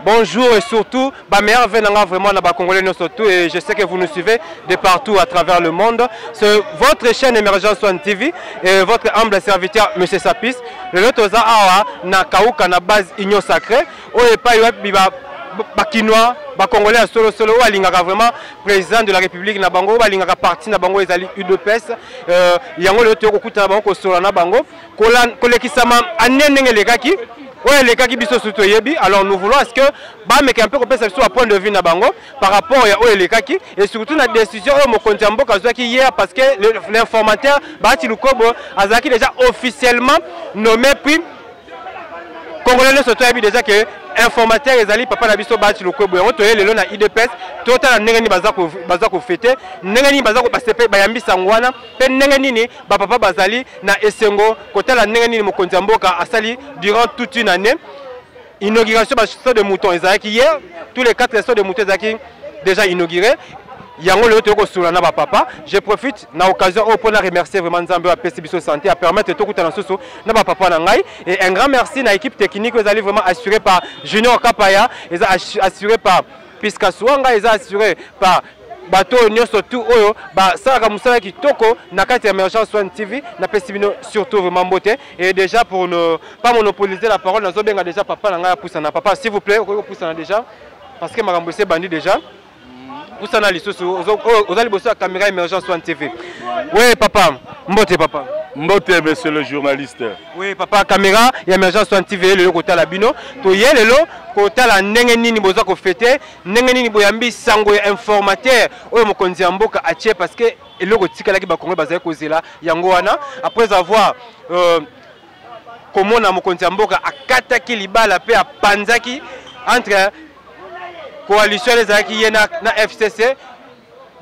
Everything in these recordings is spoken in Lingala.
Bonjour et surtout, ba meilleurs vœux na nga vraiment na ba Congolais nyonso tout et je sais que vous nous suivez de partout à travers le monde. C'est votre chaîne Emergence One TV et votre humble serviteur Monsieur Sapis. Lelo toza awa na Kauka na base Union Sacrée oyo epai wapi ba bakinois bacongolais ya solosolo oyo alingaka vraiment président de la république na bango oyo balingaka parti na bango ezali udps euh, yango lelo toyei kokutana bango kosolola na bango kolekisama année ndenge elekaki oyo elekaki biso su toyebi. Alors nous voulons à ce que bameka mpe kopesa biso ba point de vue na bango par rapport ya oyo elekaki et surtout na décision oyo mokonzi ya mboka azwaki hier, parce que l'informateur Bahati Lukobo azalaki déjà officiellement nommé. Puis Congolais nyonso toyebi déjà que informateur ezali papa na biso Bahati Lukwebo. Yango toye lelo na UDPS, totala ndenge nini baza kofêter, ndenge nini baza basepe bayambi sango wana, mpe ndenge nini bapapa bazali na esengo kotala ndenge nini mokonzi ya mboka asali durant toute une année. Inauguration ba saut de mouton ezalaki hier, tous les quatre sauts de mouton ezalaki déjà inauguré. Yango lelo toyei kosolola na bapapa. Je profite na occasion oyo mpona remercier vraiment Nzambe oyo apesi biso santé, apermettre tokutana susu na bapapa na ngai. Et un grand merci na équipe technique oyo ezali vraiment assuré par Junior Kapaya, eza assuré par Piska Suanga, eza assuré par bato oyo nyonso tu oyo basalaka mosala kitoko na kati ya Emergence One TV. Napesi bino surtout vraiment mbote. Et déjà, pour ne pas monopoliser la parole, nazobenga déjà papa na ngai apusana. Papa, s'il vous plaît, okoki kopusana déjà parce que makambo esi ebandi déjà. Pusana lisusu, oza liboso ya caméra Emergence One TV. Oui papa, mbote papa. Mbote, monsieur le journaliste. Oui papa, caméra ya Emergence One TV lelo kotala bino. Toye lelo kotala ndenge nini boza kofêter, ndenge nini boyambi sango ya informateur oyo mokonzi ya mboka atie, parce que eloko etikalaki Bakongo bazali kozela yango wana, après avoir komona mokonzi ya mboka akataki libala mpe apanzaki entre coalition ezalaki ye na FCC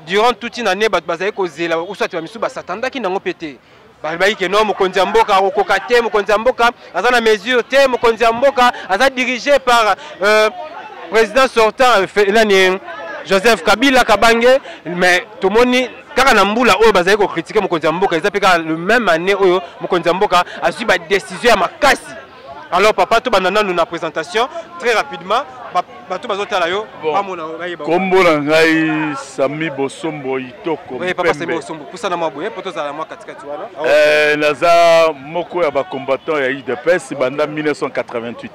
durant toute une année. Bato bazali kozela usati, bamisusu basatandaki nango mpe te, balobaki ke non, mokonzi ya mboka akokoka te, mokonzi ya mboka aza na mesure te, mokonzi ya mboka aza dirigé par président sortant nani, Joseph Kabila Kabange. Mais tomoni kaka na mbula oyo bazali kocritiquer mokonzi ya mboka, eza mpe kaka le même année oyo mokonzi ya mboka azwi badécision ya makasi. Alors papa, tobanda nanu na présentation très rapidement, bato bazotala yo bamona, bayeba. Kombo na ngai Sami Bosombo Itoko. Oui papa Sami Bosombo, pusana mwa boye po tozala mwa katikati wana. Naza moko ya bacombattant ya UDPS banda 1988.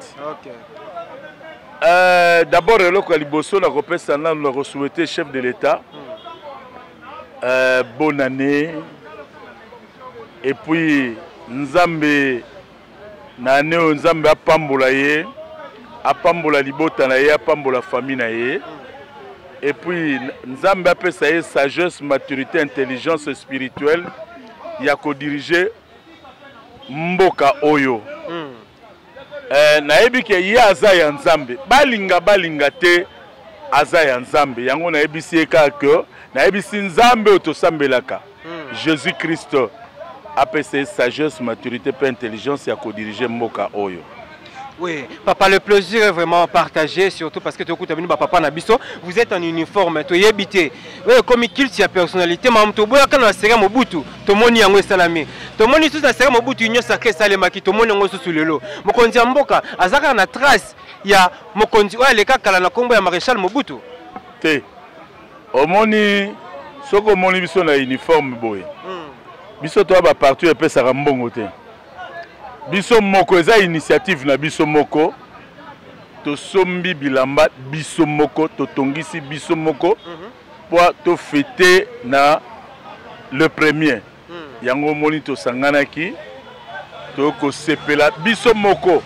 D'abord, eloko ya liboso nakopesa nanu, nakosouhaiter chef de l'État bonne année et puis Nzambe na année oyo, Nzambe apambola ye, apambola libota na ye, apambola famille na ye et puis Nzambe apesa ye sagesse, maturité, intelligence spirituelle ya kodiriger mboka oyo. Nayebi ke ye aza ya Nzambe, balinga balinga te, aza ya Nzambe. Yango nayebisi ye kaka ke nayebisi Nzambe oyo tosambelaka, Jésus Christ, apesa ye sagesse, maturité mpe intelligence ya kodiriger mboka oyo. Oui, papa, le plaisir est vraiment partagé, surtout parce que tu écoutes papa na biso, vous êtes en uniforme, tu es. Oui, comme culte ya personnalité, ma toboyaka na sera Mobutu, tomoni yango esalami. Tomoni susu na sera Mobutu union sacrée esalemaki, tomoni yango susu lelo. Mokonzi ya mboka azaka na trace ya mokonzi oyo aleka kala na kombo ya Maréchal Mobutu. Te. Omoni, soki omoni biso na uniforme boye. Biso toya ba parti epesaka mbongo te. Biso moko, eza initiative na biso moko, tosombi bilamba biso moko, totongisi biso moko mpo tofêter na le premier. Yango omoni tosanganaki, tokosepela biso moko.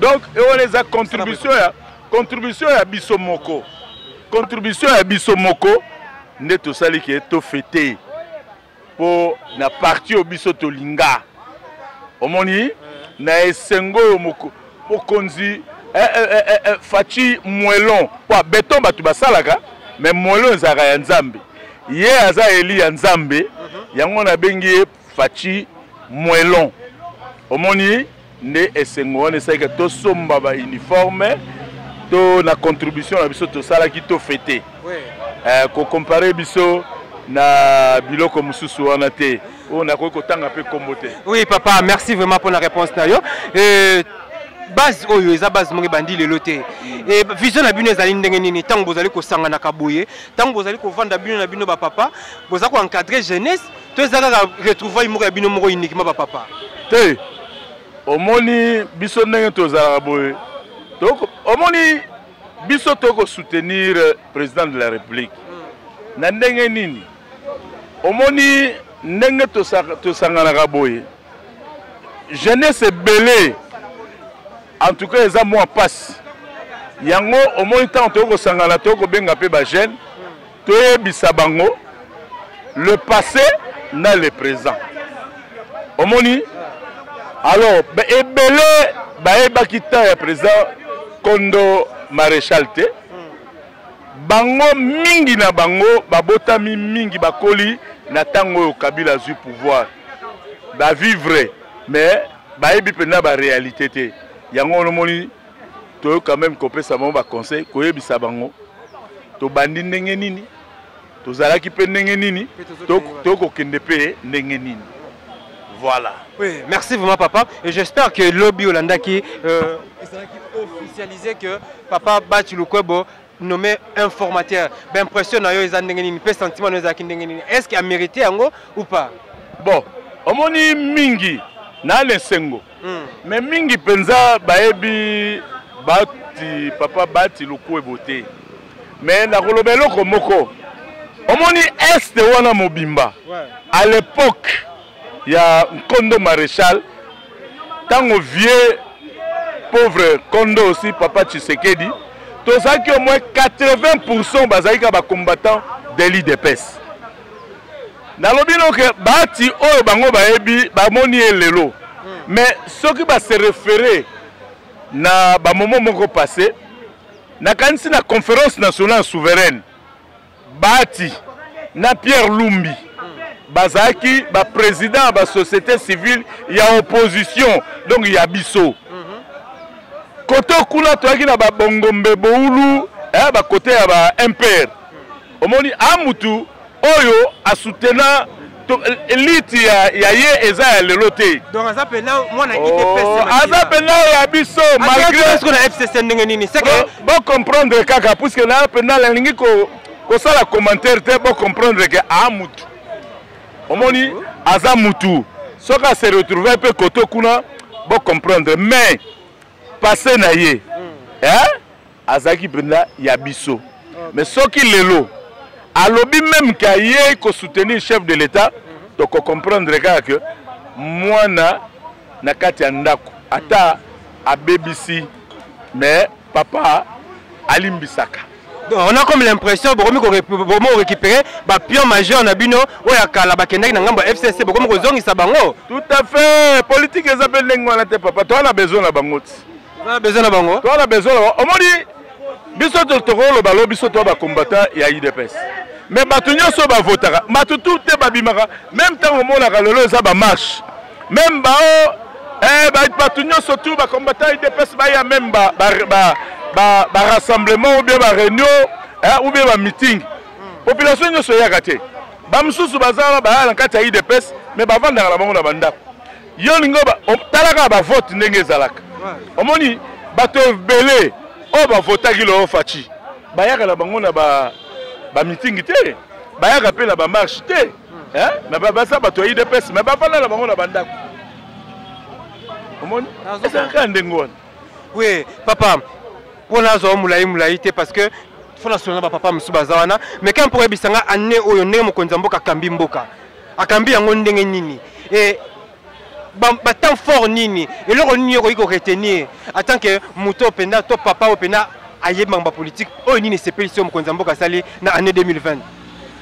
Donc wana eza contribution ya biso moko, contribution ya biso moko nde tosali ke tofêter mpo na parti oyo biso tolinga. Omoni na esengo oyo mokonzi Fatshi moellon, mpo beton bato basalaka, mais moellon ezalaka ya Nzambe. Ye aza eli ya Nzambe, yango nabengi ye Fatshi moellon. Omoni nde esengo wana esalika tosomba bauniforme to na contribution na biso tosalaki tofêter. Kocomparer biso na biloko mosusu wana te oyo nakoki kotanga mpe kombo te. Oui papa, merci vraiment pour la réponse na yo. Base oyo eza base moko ebandi lelo te. E vision na bino ezali ndenge nini ntango bozali kosanganaka boye, ntango bozali kovanda bino na bino bapapa, boza koencadre jeunesse to eza kaka retrouvaille moko ya bino moko uniquement bapapa? Te, omoni biso ndenge tozalaka boye, omoni biso tokosoutenir président de la République na ndenge nini? Omoni ndenge tosanganaka boye, jeunesse ebele, en tout cas eza mwa pasi yango. Omoni ntango tokoki kosangana, tokoki kobenga mpe bajeune, toyebisa bango le passé na le présent. Omoni, alors ebele bayebaki temps ya président Kondo Maréchal te. Bango mingi na bango babotami, mingi bakoli na ntango oyo Kabila azwi pouvoir, bavivre mais bayebi mpenza baréalité te. Yango wana omoni toyo quand même kopesa bango baconseil, koyebisa bango tobandi ndenge nini, tozalaki mpe ndenge nini, tokokende mpe ndenge nini. Voilà. Oui, merci vraiment papa. Et j'espère que lobi olandaki officialisé que papa Bahati Lukwebo nommé informateur. Ben impression na yo eza ndenge nini, pe sentiment na yo ezalaki ndenge nini? Est-ce qu'il a mérité yango ou pas? Bon, omoni mingi na esengo, mais mingi mpenza bayebi Bahati, papa Bahati Lukwebo te. Mais nakoloba eloko moko, omoni este wana mobimba, à l'époque ya Nkondo Maréchal, ntango vieux pauvre Kondo aussi, papa Tshisekedi, tozalaki au moins 80 bazalaki kaka bacombattant de l'UDPS. Nalobi noke Bahati oyo bango bayebi, bamoni ye lelo, mais soki base référé na bamoment moko passé, nakanisi na Conférence nationale souveraine, Bahati na Pierre Lumbi bazalaki baprésident ya basociété civile ya opposition, donc ya biso. Kote kuna toyaki na babongombe boulu, bakote ya ba MPR. Omoni, amutu oyo asutena elite ya ye eza ya lelo te. Donc aza pena mwana UDPS? Aza pena ya biso. Malgré na FCC ndenge nini? C'est que bocomprendre kaka, puisque na pena nalingi kosala commentaire te. Bocomprendre ke aa mutu, omoni, aza mutu, soki ase retrouve mpe kote kuna, bocomprendre. Mais passé na ye, eh? Azalaki mpenza ya biso. Mais soki lelo alobi même ke aye kosoutenir chef de l'État, tokocomprendre kaka ke mwana na kati ya ndako, ata abebisi, mais papa alimbisaka. Donc, on a comme l'impression bokomi korécupérer bapion majeur na bino oyo ya kala bakendaki na ngambo ya FCC, bokomi kozongisa bango. Tout à fait. Politique eza mpe ndenge wana te papa. Toza na besoin na bango ti. Toza na besoin na bango. Toza na besoin na bango. Omoni, biso tokoloba lo biso toza bacombattant ya UDPS, mais bato nyonso oyo bavotaka, bato tu te babimaka. Même ntango omonaka lelo eza bamarche, même bao bato nyonso tu bacombattant UDPS baya, même barassemblement ou bien baréunion ou bien bameeting, population nyonso eyaka te. Bamosusu baza wana, baya na kati ya UDPS, mais bavandaka na bango na bandako. Yo olingi talaka bavote ndenge ezalaka. Omoni bato ebele oyo bavotaki lelo Fatshi, bayaka na bango na bameeting te, bayaka mpe na bamarche te, mais baza bato ya UDPS, mais bavanda na bango na bandako. Omoni, ezalaka ndenge wana. Oui papa, mpona azwa molai molai te, parce que fo nasolola na bapapa mosusu baza wana. Mais quand mpo oyebisanga année oyo, ndenge mokonzi ya mboka akambi mboka, akambi yango ndenge nini? E batemps fort nini, eloko nini okoki koretenir en tant que moto mpenza to papa oyo mpenza ayebi makambo ya politique? Oyo nini esepelisi oyo mokonzi ya mboka asali na année 2020?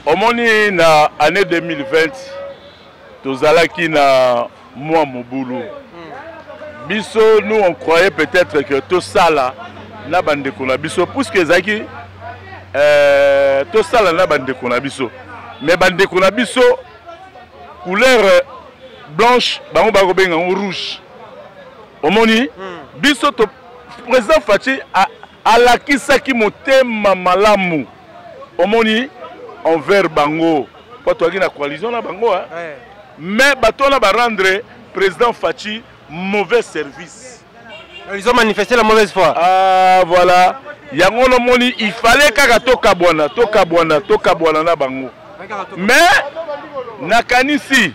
Omoni, na année 2020 tozalaki na mwa mobulu. Biso, nous on croyait peut-être que tosala na bandeko na biso, puisque ezalaki tosala na bandeko na biso. Mais bandeko na biso, couleur blanche, bango bakobenga yango rouge. Omoni, biso to président Fatshi alakisaki motema malamu, omoni, envers bango, po toyaki na coalition na bango, mais bato wana barendre président Fatshi mauvais service. Ils ont manifesté la mauvaise foi. Ah voilà. Yango nomoni il fallait kaka tokabwana tokabwana tokabwana na bango. Mais nakanisi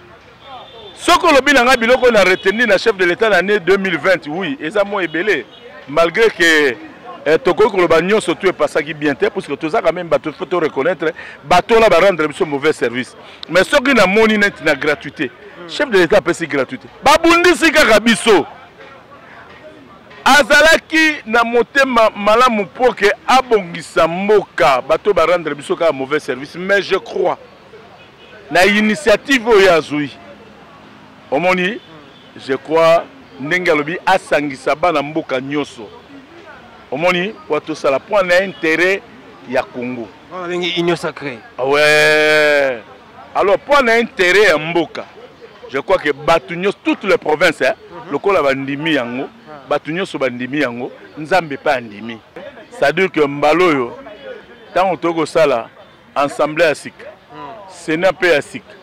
soki olobi na ngai biloko na retenir na chef de l'état na année 2020, oui, eza mwa ebele, malgré que tokoki koloba nyonso tu epasaki bien te, puisque toza quand même bato, faut to reconnaître bato wana barendre biso mauvais service. Mais soki namoni neti na gratuité, chef de l'état apesi gratuité, babundisi kaka biso. Azalaki na motema malamu mpo ke abongisa mboka, bato barendre biso kaka mauvais service. Mais je crois na initiative oyo azwi, omoni, je crois ndenge alobi asangisa bana mboka nyonso, omoni, po tosala point na intérêt ya Congo. Babengi union sacrée. Ouais, alors po na intérêt ya mboka, je crois que bato nyonso, toutes les provinces, hein, lokola bandimi yango, bato nyonso bandimi yango, Nzambe mpe andimi. C'est-à-dire que mbala oyo ntango tokoki kosala assemblée ya sika, sénat mpe ya sika,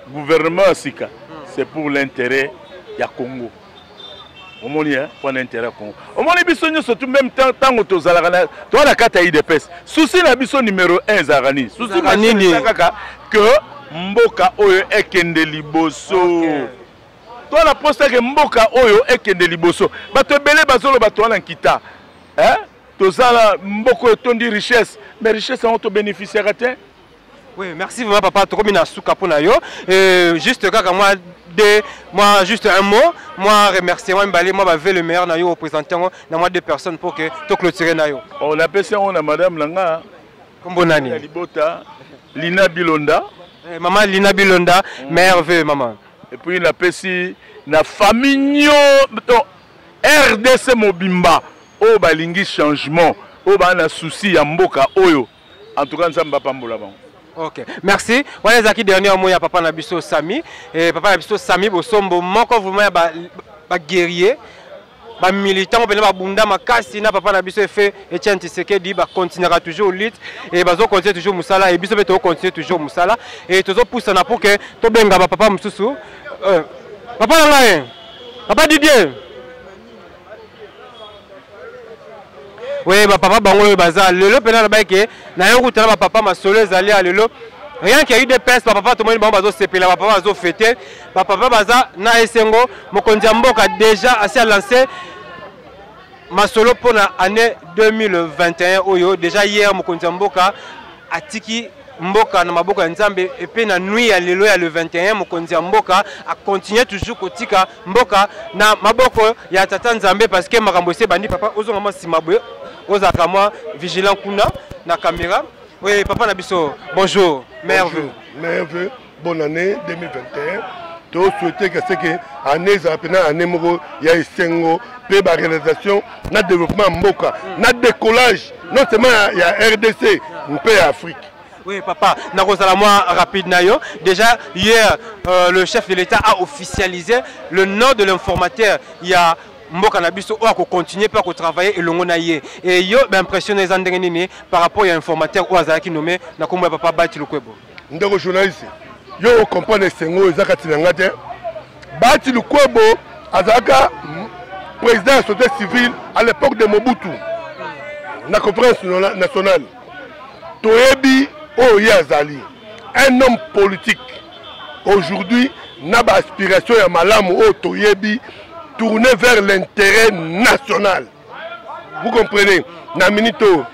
gouvernement ya sika, c'est pour l'intérêt ya Congo, omoni, mpo na intérêt ya Congo. Omoni, biso nyonso tu même ntango tozalaka na toza na kati ya UDPS, souci na biso numéro 1 ezalaka nini? Souci na nini? Eza kaka ke mboka oyo ekende liboso. To na posa ke mboka oyo ekende liboso. Bato ebele bazoloba toza na nkita, eh? Toza na mboka oyo etondi richesse, mais richesse yango tobénéficiaka te. Oui, merci vraiment papa. Tokomi na suka pona yo. Juste kaka moi deux, moi juste un mot, moi remerciement mibale, moi ba le meilleur na yo représenter na moi deux personnes pour que to clôturer na yo. On appelle ça on a madame langa. Kombo nani? Libota Lina Bilonda. Maman Lina Bilonda, merveilleux maman. Et puis napesi na famille nyo to RDC mobimba oyo balingi changement, oyo ba na souci ya mboka oyo. En tout cas Nzambe apambola bango. Ok, merci. Voilà ezalaki dernier mot ya papa na biso Sami. Et papa na biso Sami Bosombo moko vraiment ba ba guerrier, ba militant pena ba bunda makasi na papa na biso fait Etienne Tshisekedi, ba continuera toujours lutte et bazo continuer toujours musala et biso pe to continuer toujours musala et tozo poussa na pour que to benga ba papa mususu. Papa na ngai, papa Didier. Oui, ba papa bango oyo baza lelo pena na bayeke na yo kutana ba papa masolo ezali ya lelo. Rien qu'il y a eu des pes, ba papa tomoni bango bazo sepela, ba papa bazo fêter, ba papa baza na esengo. Mokonzi ya mboka déjà asi a lancé masolo mpona année 2021 oyo. Déjà hier mokonzi ya mboka atiki mboka na maboko ya Nzambe, et puis na nuit ya lelo ya le 21 mokonzi ya mboka a continuer toujours kotika mboka na maboko ya tata Nzambe, parce que makambo ese bandi. Papa ozonga mwa nsima boye, ozalaka mwa vigilant kuna na caméra. Oui, papa na biso, bonjour, merveilleux. Merveilleux, bonne année 2021. To souhaiter que c'est que année ezala mpena année moko ya esengo mpe baréalisation na développement ya mboka, na décollage non seulement ya RDC mpe ya Afrique. Oui, papa, nakozala moi rapide na yo. Déjà, hier, le chef de l'État a officialisé le nom de l'informateur. Il y a mboka na biso oyo akocontinue mpe akotravaille elongo na ye. E yo baimpression eza ndenge nini par rapport ya informateur oyo azalaki nommé na nkombo ya papa Bahati Lukwebo? Ndeko journaliste, yo okomprendre esengo oyo eza kati na nga te. Bahati Lukwebo azalaka président ya société civile à l'époque de Mobutu na conférence nationale. Toyebi oyo ye azali un homme politique aujourd'hui na baaspiration ya malamu oyo toyebi, tourner vers l'intérêt national, vous comprenez? Na minute oyo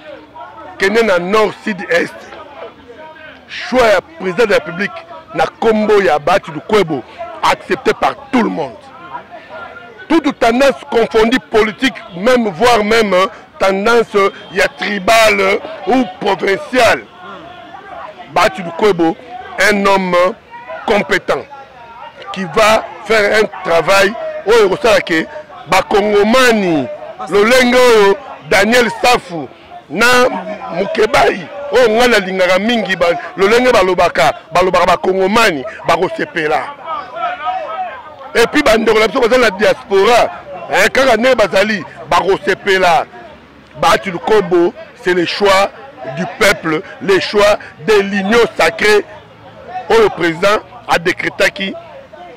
kende na nord, sud, est, choix ya président de la République na kombo ya Bahati Lukwebo accepté par tout le monde, toute tendance confondue politique, même voire même tendance ya tribale ou provinciale. Bahati Lukwebo, un homme compétent qui va faire un travail oyo ekosala ke bakongomani, lolenge oyo Daniel Safu na Mokebai oyo ngai nalingaka mingi, lolenge balobaka, bakongomani bakosepela. Et puis bandeko na biso baza na diaspora, kaka ndenge bazali bakosepela. Bahati Lukwebo, c'est le choix du peuple, le choix de l'union sacrée oyo président adécrétaki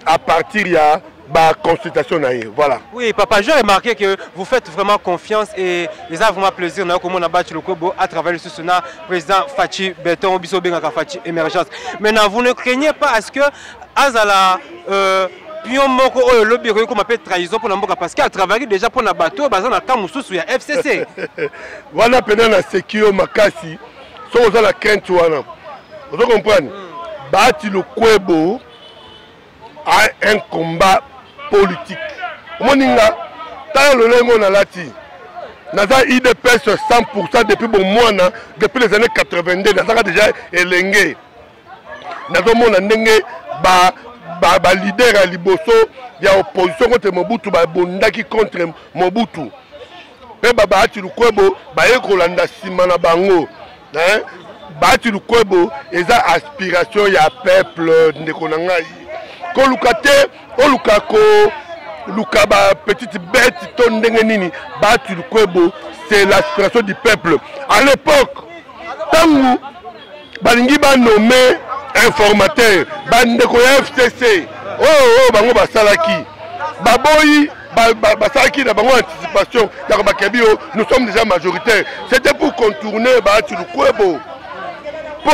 à partir ya Ba consultation na ye, voilà. Oui papa, j'ai remarqué que vous faites vraiment confiance et eza vraiment plaisir na yo komona Bahati Lukwebo à travers lisusu na président Fatshi Béton, biso obengaka Fatshi émergence. Maintenant, vous ne craignez pas à ce que azala pion moko oyo lobi ekoki koma mpe trahison mpona mboka, parce que atravaillaki déjà mpona bato oyo baza na camp mosusu ya FCC? Wana mpena naseki yo makasi. Soki oza na crainte wana, ozo comprendre. Bahati Lukwebo a un combat politique. Omoni nga, tala lolenge oyo nalati, naza UDPS 100 depuis bomwana, depuis les années 82. Nazaka déjà elenge, nazomona ndenge baleader ya liboso ya opposition contre Mobutu babundaki contre Mobutu, mpe baBahati Lukwebo baye kolanda nsima na bango. Bahati Lukwebo eza aspiration ya peuple. Ndeko na ngai, koluka te, oluka koluka bapetite bête to ndenge nini. Bahati Lukwebo, c'est l'aspiration du peuple. À l'époque, ntango balingi banommer informateur, bandeko ya FCC oyo oyo bango basalaki, baboyi, basalaki na bango anticipation ya kobakebi oyo nous sommes déjà majoritaire. C'était pour contourner Bahati Lukwebo, po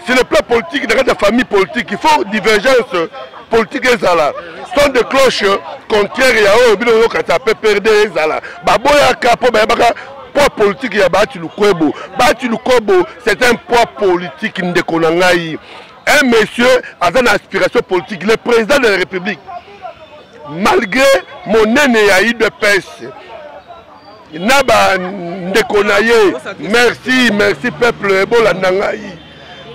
sur le plan politique, na kati ya famille politique, il faut divergence politique ezala, son de cloche contraire ya oyo bino oyokata PPRD ezala. Baboyaka mpo bayebaka poids politique ya Bahati Lukwebo. Bahati Lukwebo, c'est un poids politique. Ndeko na ngai, un monsieur aza na aspiration politique. Le président de la République, malgré monene ya UDPS na bandeko na ye, merci, merci peuple ebolanda ngai,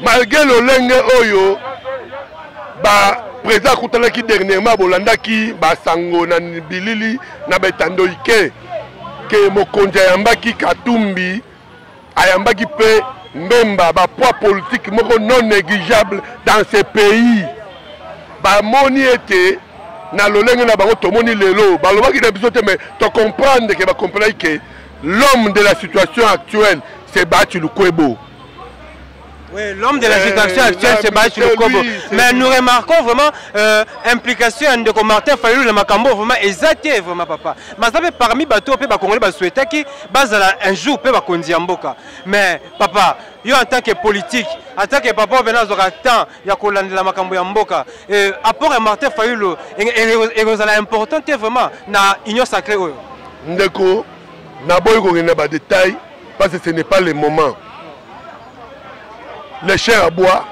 malgré lolenge oyo baprésident akutanaki dernièrement, bolandaki basango na bilili na betando ike ke mokonzi ayambaki Katumbi, ayambaki mpe Mbemba, bapoids politique moko non négligeable dans ce pays. Bamoni ete na lolenge na bango, tomoni lelo balobaki na biso te, mais tocomprendre ke bacomprenaki ke l'homme de la situation actuelle, c'est Bahati Lukwebo. Oui, l'homme de la situation actuelle, c'est Bahati Lukwebo. Mais nous remarquons vraiment implication de Martin Fayulu na makambo vraiment exact, vraiment papa. Mais ça parmi bato pe ba Congolais ba souhaiter bazala un jour pe bakonzi ya mboka. Mais papa, yo en tant que politique, en tant que papa bena zoka temps ya kolandela makambo ya mboka. Apport ya Martin Fayulu ezala important te vraiment na union sacrée oyo? Ndeko, naboyi kokende ba détail parce que ce n'est pas le moment. Le chien aboie,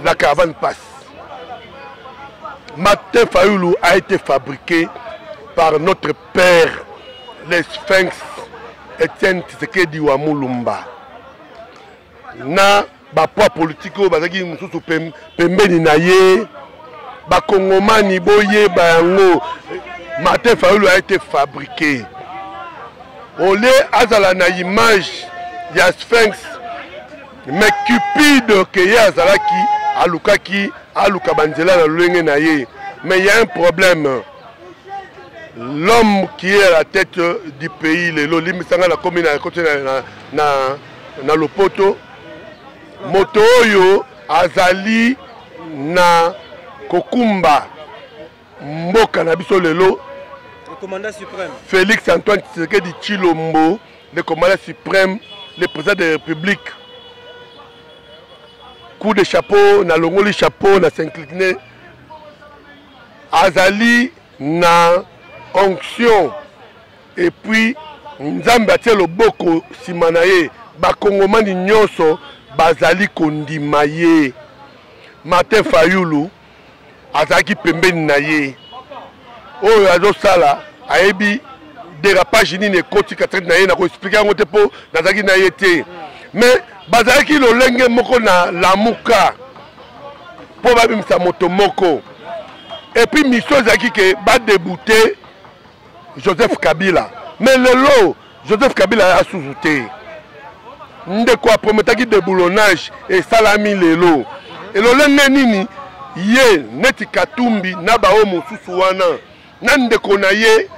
la caravane passe. Martin Fayoulou a été fabriqué par notre père, le Sphinx Etienne Tshisekedi wa Mulumba. Na bapoids politique oyo bazalaki mosusu pembeni na ye, bakongomani boyeba yango, Martin Fayulu a été fabriqué. Au lieu azala na image ya Sphinx, mais Cupide ke ye azalaki, alukaki aluka banzela na lolenge na ye. Mais il y a un problème: l'homme qui est à la tête du pays lelo, limbisanga, nakomi na koti na lopoto, moto oyo azali na kokumba mboka na biso lelo, le commandant suprême, Félix Antoine Tshisekedi Tshilombo, le commandant suprême, le président de la République. Coup de chapeau, nalongoli chapeau, na s'incliner. Azali na onction et puis Nzambe atie loboko nsima na ye. Bakongomani nyonso bazali kondima ye. Martin Fayulu azalaki pembeni na ye, oyo azosala ayebi dérapage nini ekoti katikati na ye. Nakoexpliquer yango te mpo nazalaki na ye te, mais bazalaki lolenge moko na Lamuka mpo babimisa moto moko. Et puis mission ezalaki ke badébouter Joseph Kabila. Mais lelo Joseph Kabila asusu te. Ndeko aprometaki déboulonnage, esalami lelo. Elolenge nini ye neti Katumbi na baoyo mosusu wana na ndeko na ye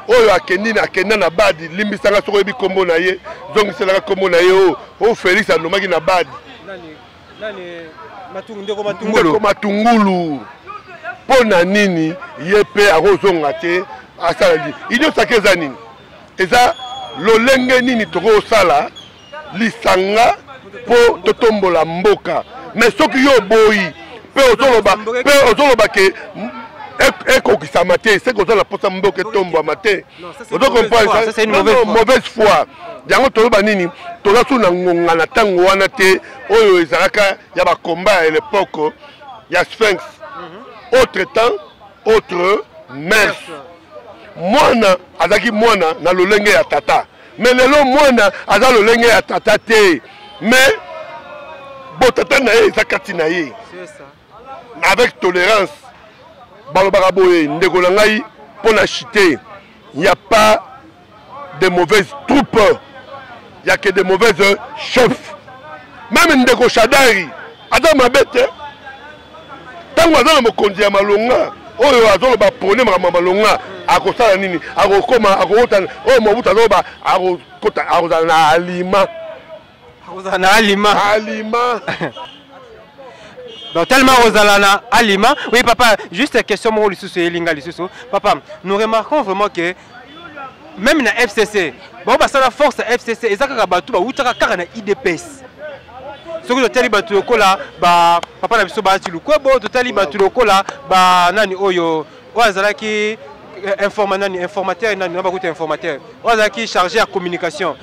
oyo akendi, akenda na Badi, limbisanga soki oyebi nkombo na ye, zongiselaka nkombo na ye, oyo oyo Félix anomaki na Badi? Ndeko Matungulu. Mpo na nini ye mpe akozonga te asala nini? Union sacrée eza nini? Eza lolenge nini tokosala lisanga mpo totombola mboka. Mais soki yo oboyi mpe ozoloba mpe ozoloba ke ekokisama te, seke oza na mposa mboka etombwama te. Ozo comprendre? Mauvaise foi. Yango toloba nini? Toza su na ngonga na ntango wana te oyo ezalaka ya bakomba ya l'époque ya Sphinx. Autre temps, autre mœurs. Mwana azalaki mwana na lolenge ya tata, mais lelo mwana aza lolenge ya tata te, mais botata na ye eza kati na ye avec tolérance. Balobaka boye, ndeko na ngai, mpo na chite, il n'y a pas de mauvaises troupes, il y a que de mauvaises chefs. Même ndeko Shadari aza mabe te, ntango aza na mokonzi ya malonga oyo azoloba prone makambo ya malonga, akosala nini? Akokoma, akokota oyo Mobutu azoloba, akokota, akozala na alima, akozala na alima, alima. Donc tellement ozala na alima. Oui papa, juste question moko lisusu elinga lisusu. Papa, nous remarquons vraiment que même na FCC, bango basala force ya FCC eza kaka bato bawutaka kaka na UDPS. Soki totali bato lokola ba papa na biso Bahati Lukwebo, totali bato lokola ba nani oyo oyo azalaki informa nani, informateur nani na bakuta informateur oyo azalaki chargé ya communication.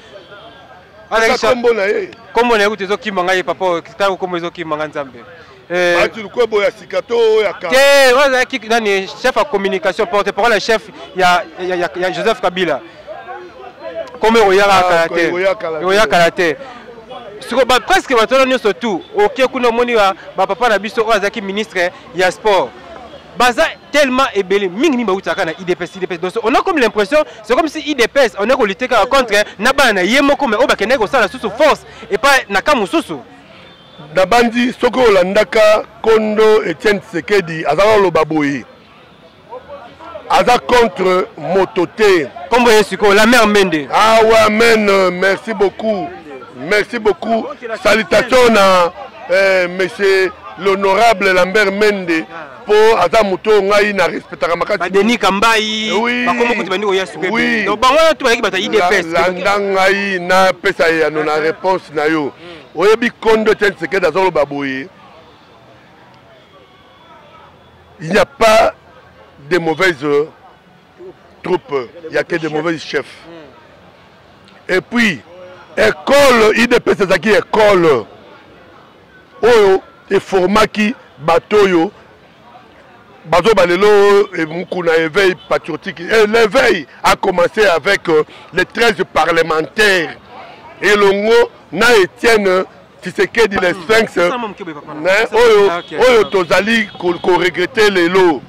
Kombo na ye, kombo na ye kutu ezokima ngai papa oyo, ntango kombo ezokima ngai Nzambe. Bahati Lukwebo ya sika to ya kala? Te, oyo azalaki nani, chef ya communication, porte parole ya chef ya Joseph Kabila. Kombo ekoyaka kala te, ekoya kala te. Siko ba presque bato wana nyonso tout oke kuna, omoni bapapa na biso oyo azalaki ministre ya sport, baza tellement ebele mingi mingi bautaka na UDPS, UDPS. Donc on a comme l'impression, c'est comme si UDPS on est kolutter kaka contre na bana na ye moko, mais oyo bakendaki kosala susu force epai na ka mosusu. Nabandi soki olandaka kondo Etienne Tshisekedi, azala oloba boye, aza contre moto te. Kombo ye sikoyo la mère Mende. Ah ouais, amen, merci beaucoup, merci beaucoup. Salutations na monsieur l'honorable Lambert Mende, mpo aza moto oyo ngai na respectaka makasi. Badenis Kambayi, bakomo kuti bandi koya sikoyo. Donc bango wana to bayaki bato ya UDPS. Landa ngai napesa eyano na réponse na yo. Oyebi kondo Etienne Tshisekedi azoloba boye, il n'y a pas de mauvaises troupes, il n'y a que de mauvais chefs. Et puis école UDPS ezalaki école oyo eformaki bato oyo bazoba lelo mukuna éveil patriotique. Et l'éveil a commencé avec les 13 parlementaires elongo na Etienne Tshisekedi le Sphinx, oyo oyo tozali koregretter lelo.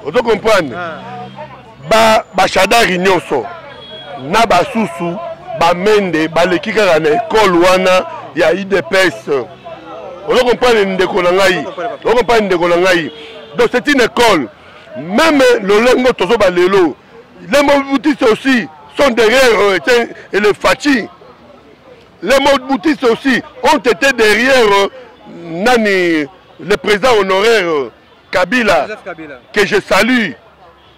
Ozo comprendre? Bashadari nyonso na basusu bamende baleki kaka na ekole wana ya UDPS. Ozo comprendre ndeko na ngai? Ozo comprendre ndeko na ngai? Donc c'est une école. Même lolengo tozoba lelo, les mobutistes aussi sont derrière et les Fatshi. Les mobutistes aussi ont été derrière nani, le président honoraire Kabila, Kabila, que je salue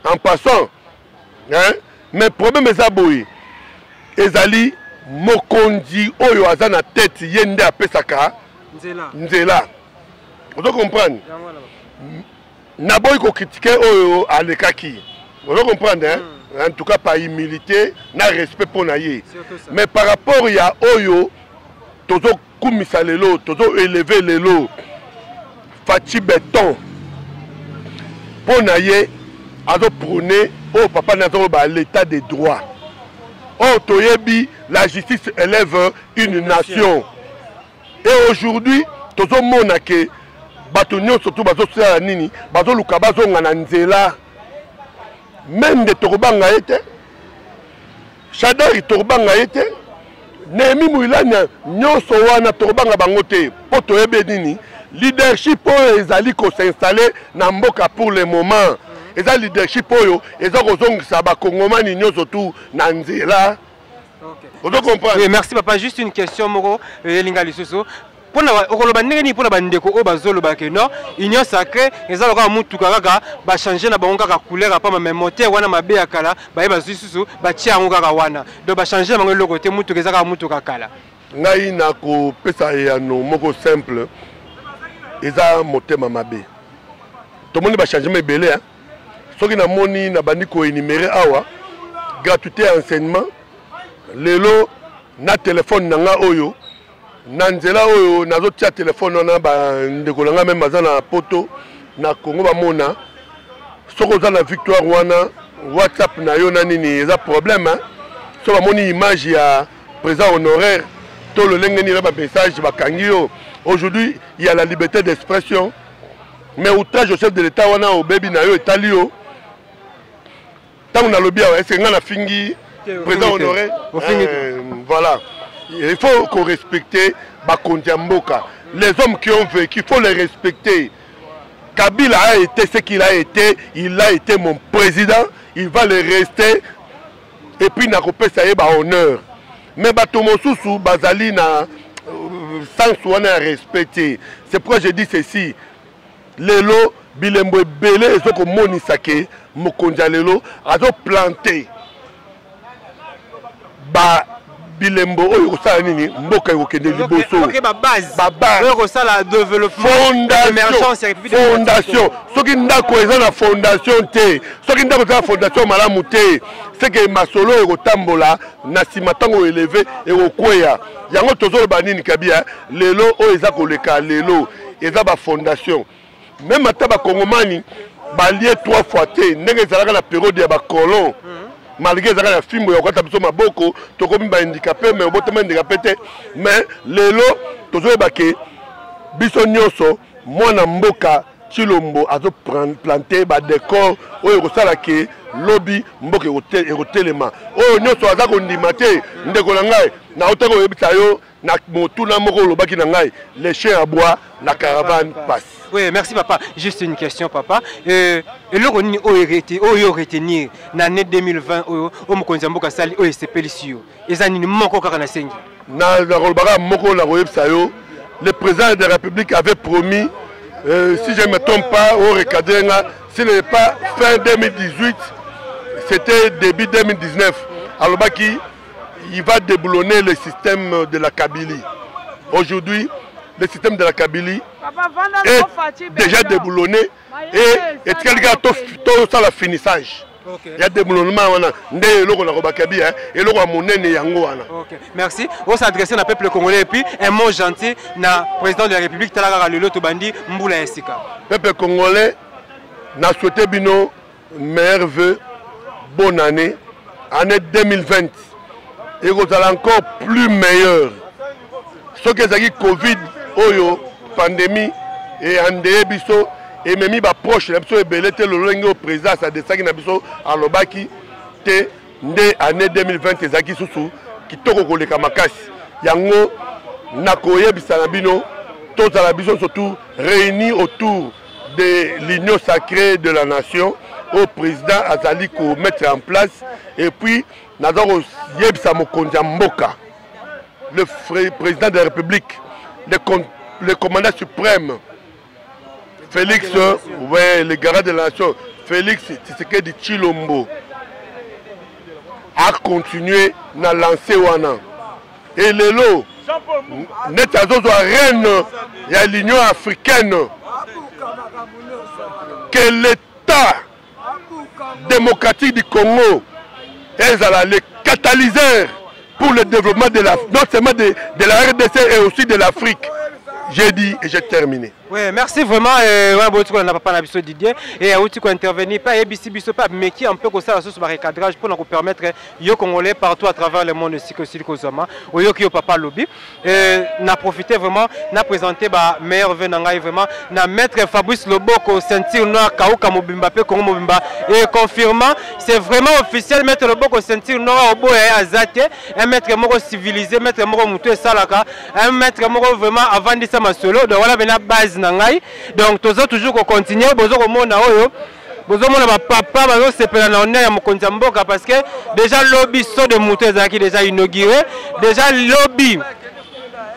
en passant, hein? Mais problème eza boye, ezali mokonzi oyo aza na tête, ye nde apesaka nzela, nzela. Ozo comprendre? Naboyi kocritiquer oyo alekaki, ozo comprendre, hein? En tout cas par humilité na respect mpo na ye, mais par rapport ya oyo tozokumisa lelo, tozo élever lelo Fatshi Béton, mpo na ye azoprôner oyo papa na azoloba, l'état de droit. Oyo toyebi, la justice élève une nation. Et aujourd'hui tozomona ke bato nyonso tu bazosala nini? Bazoluka bazonga na nzela. Mende tokobanga ye te, Shadari tokobanga ye te, Néhémie Mwilanya nyonso wana tokobanga bango te, mpo toyebi nini? Leadership oyo ezali kos'installer na mboka pour le moment eza leadership oyo eza kozongisa bakongomani nyonso tu na nzela. Ozo comprendre? Oui, merci papa. Juste une question moko elinga lisusu. Mpona okoloba ndenge nini mpona bandeko oyo bazoloba ke non, Union sacrée eza lokola mutuka, kaka bachange na bango kaka couleur apama, mais moteur wana mabe ya kala, baye bazwi susu batia yango kaka wana, donc bachange na bango eloko te, mutuka eza kaka mutuka kala? Ngai nakopesa eyano moko simple: eza motema mabe. Tomoni bachangement ebele. Soki namoni nabandi koénumérer awa, gratuité ya enseignement, lelo na telefone na nga oyo, na nzela oyo nazotia telefone wana, bandeko na nga même baza na Poto, na Congo, bamona soki oza na victoire wana, WhatsApp na yo na nini, eza problème. So bamoni image ya président honoraire to lolenge nini na bamessage, bakangi yo. Aujourd'hui, il y a la liberté d'expression, mais outrage au chef de l'État wana, obebi na yo, etali yo. Ntango nalobi awa, est-ce ngai nafingi président honoraire? Voilà, il faut qu'on respecte bakonzi ya mboka, les hommes qui ont vécu, il faut les respecter. Kabila a été ce qu'il a été, il a été mon président, il va le rester, et puis nakopesa ye bahonneur. Mais bato mosusu bazali na sens wana ya respect te. C'est pourquoi je dis ceci: lelo bilembo ebele ezokomonisa ke mokonzi ya lelo azoplante ba bilembo oyo ekosala nini? Mboka ekokende liboso. Kosala fondation. Soki ndako eza na fondation te, soki ndako eza na fondation malamu te, seke masolo ekotambola na nsima, ntango élevé ekokweya. Yango tozoloba nini? Kabia lelo oyo eza koleka lelo eza bafondation. Même ata bakongomani balie trois fois te ndenge ezalaka na période ya bacolon, malgré ezalaka na fimbo ya kokata biso maboko, tokomi bahandicapé, mais obotama handicapé te. Mais lelo tozoyeba ke biso nyonso, mwana mboka Tshilombo azoplante badécor oyo ekosala ke lobi mboka ekotelema. Oyo nyonso aza kondima te, ndeko na ngai, naotaki koyebisa yo na motuna moko olobaki na ngai: les chiens aboient, la caravane passe. Oui, merci papa. Juste une question, papa. Eloko nini oyo retenir na année 2020 oyo oyo mokonzi ya mboka asali, oyo esepelisi yo, eza nini? Moko kaka nasengi. Nakolobaka moko, nakoyebisa yo: le président de la République avait promis, si je ne me trompe pas, au recadré nga, s'il n'est pas fin 2018, c'était début 2019, alobaki il va déboulonner le système de la Kabylie. Aujourd'hui, le système de la Kabylie est déjà déboulonné et etikali kaka tosala finissage ya déboulonnement wana. Nde eloko nakobaka bi, eloko ya monene yango wana. Ok, merci. Os'adresse na peuple congolais et puis un mot gentil na président de la République. Tala kaka lelo tobandi mbula ya sika. Peuple congolais, na souhaité bino meilleurs vœux, bonne année. Année 2020 ekozala encore plus meilleur. Soki ezalaki Covid oyo, pandémie eyandeye biso, ememi baproche na biso ebele te, lolenge oyo président asadesaki na biso, alobaki te, nde année 2020 ezalaki susu kitoko koleka makasi. Yango nakoyebisa na bino, tozala biso surtout réunis autour de l'Union sacrée de la nation oyo président azali komettre en place. Et puis naza koyebisa mokonzi ya mboka, le président de la République, le commandant suprême Félix, ouais, le garant de la nation Félix Tshisekedi Tshilombo, a continué na lancée wana. E lelo neti azozwa rênes ya l'Union africaine, que l'État démocratique du Congo ezala le catalyseur pour le développement de la, non seulement de la RDC et aussi de l'Afrique. J'ai dit et j'ai terminé. Oui, merci vraiment. Ouais, bon, tu connais papa na biso Didier et auti ko intervenir pas yebisi biso pas mais qui un peu ko sala sur recadrage pour nous permettre yo Congolais partout à travers le monde siko siko kozama oyo ki yo papa lobby. Na profité vraiment na présenté ba meilleurs vœux na ngai vraiment na maître Fabrice Loboko, ceinture noire Kauka mobimba pe Congo mobimba, et confirmant, c'est vraiment officiel, maître Loboko ceinture noire oboya azate, un maître moko civilisé, maître moko mutu esalaka, un maître moko vraiment avandisa masolo. Donc voilà bena base na ngai. Donc tozo toujours ko continuer. Bozo komona oyo bozomona bapapa bazosepela na honneur ya mokonzi ya mboka, parce que déjà lobi saut de mouton ezalaki déjà inauguré, déjà lobi.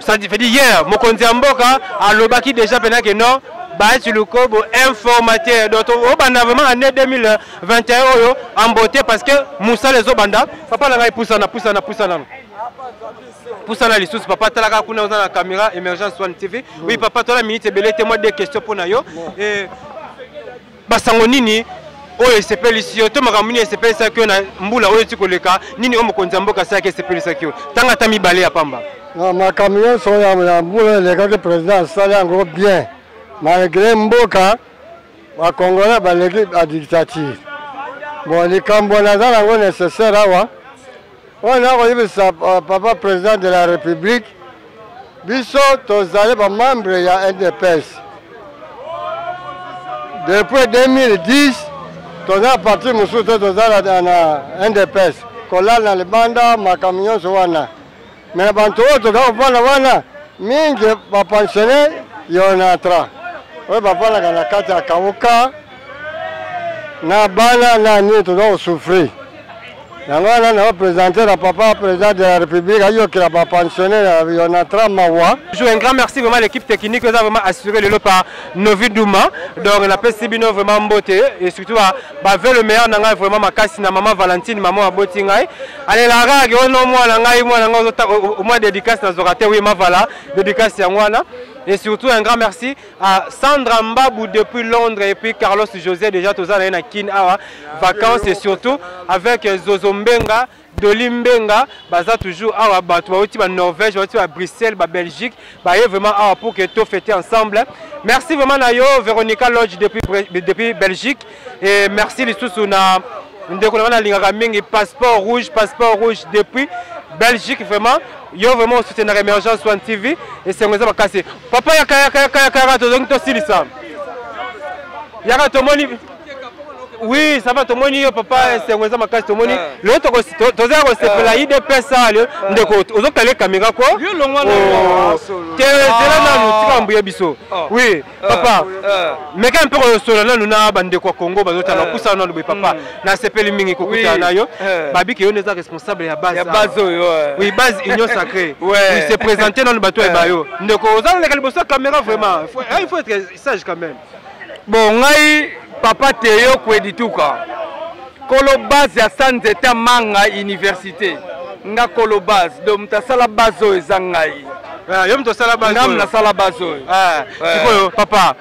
Ça veut dire hier, mokonzi ya mboka alobaki déjà pena que non, Bahati Lukobo informateur. Donc obanda vraiment année 2021 oyo en beauté parce que mosala ezobanda. Papa na ngai, pusana, pusana, pusana. Pusana lisusu, papa, talaka kuna, oza na caméra Emergence One TV. Oui papa, tola minute ebele te, moi deux questions mpona yo. Et basango nini oyo esepelisi yo to makambo nini esepelisaki yo na mbula oyo eti koleka? Nini oyo mokonzi ya mboka asalaki esepelisaki yo? Ntango ata mibale ya pamba. Na makambo nyonso ya mbula elekaki, président asali yango bien, malgré mboka bacongolais baleki badictature. Bon, likambo naza nango nécessaire awa oyo nakoyebisa papa président de la République, biso tozali bamembre ya UDPS depuis 2010. Toza parti mosusu te, toza na UDPS. Kolala na libanda, makambo nyonso wana, me bantu oyo toza kovanda wana mingi bapensionnaire ya Onatra oyo bavandaka na kati ya kauka na bana na nini, toza kosouffrir. Yango wana na représente na papa président de la République ayokela bapensionnaire ya Onatra mawa. Un grand merci vraiment à l'équipe technique qui a vraiment assuré le lot par Novi Douma. Donc napesi bino vraiment mbote et surtout ba le meilleur na ngai vraiment makasi na maman Valentine, maman aboti ngai. Alelaka ke ono mwana ngai, mwana ngai au moins dédicace na zoka te. Oui, ma voilà, dédicace yango wana. Et surtout un grand merci à Sandra Mbabou depuis Londres et puis Carlos José déjà toza na Kin awa vacances, et surtout avec Zozo Mbenga, Doli Mbenga, baza toujours awa. Bato bauti ba Norvège, bauti ba Bruxelles, ba Belgique, baye vraiment awa pour que to fêter ensemble. Merci vraiment na yo Véronica Lodge depuis Belgique et merci lisusu na ndeko na nga nalingaka mingi, Passeport Rouge, Passeport Rouge depuis Belgique. Vraiment yo vraiment osoutenaka Émergence One TV, esengo eza makasi. Papa, yaka, yaka, yaka, yaka, yaka, tozongi, tosilisa, yaka. Tomoni, oui, ça va, tomoni yo papa, esengo eza makasi. Tomoni lelo toza kosepela UDPS ale. Ndeko, ozokale caméra ko te, zela nanu, tika mbuye biso. Oui papa, meka mpe kosola nanu na bandeko ya Congo bazotala. Opusana nanu boye papa, nasepeli mingi kokutana na yo. Babiki yo nde eza responsable ya base. Ya base oyo. Oui, base Union Sacrée. Oui, se présenter nanu, bato oyeba yo. Ndeko, oza leka liboso ya caméra, vraiment il faut être sage quand même. Bon, ngai papa Teyo Kwedituka, kolo base ya Sanzeta Manga Université. Nga kolo base, donc moto asala base oyo eza ngai. Yo moto osala base? Ngam nasala base oyo. Sikoyo papa,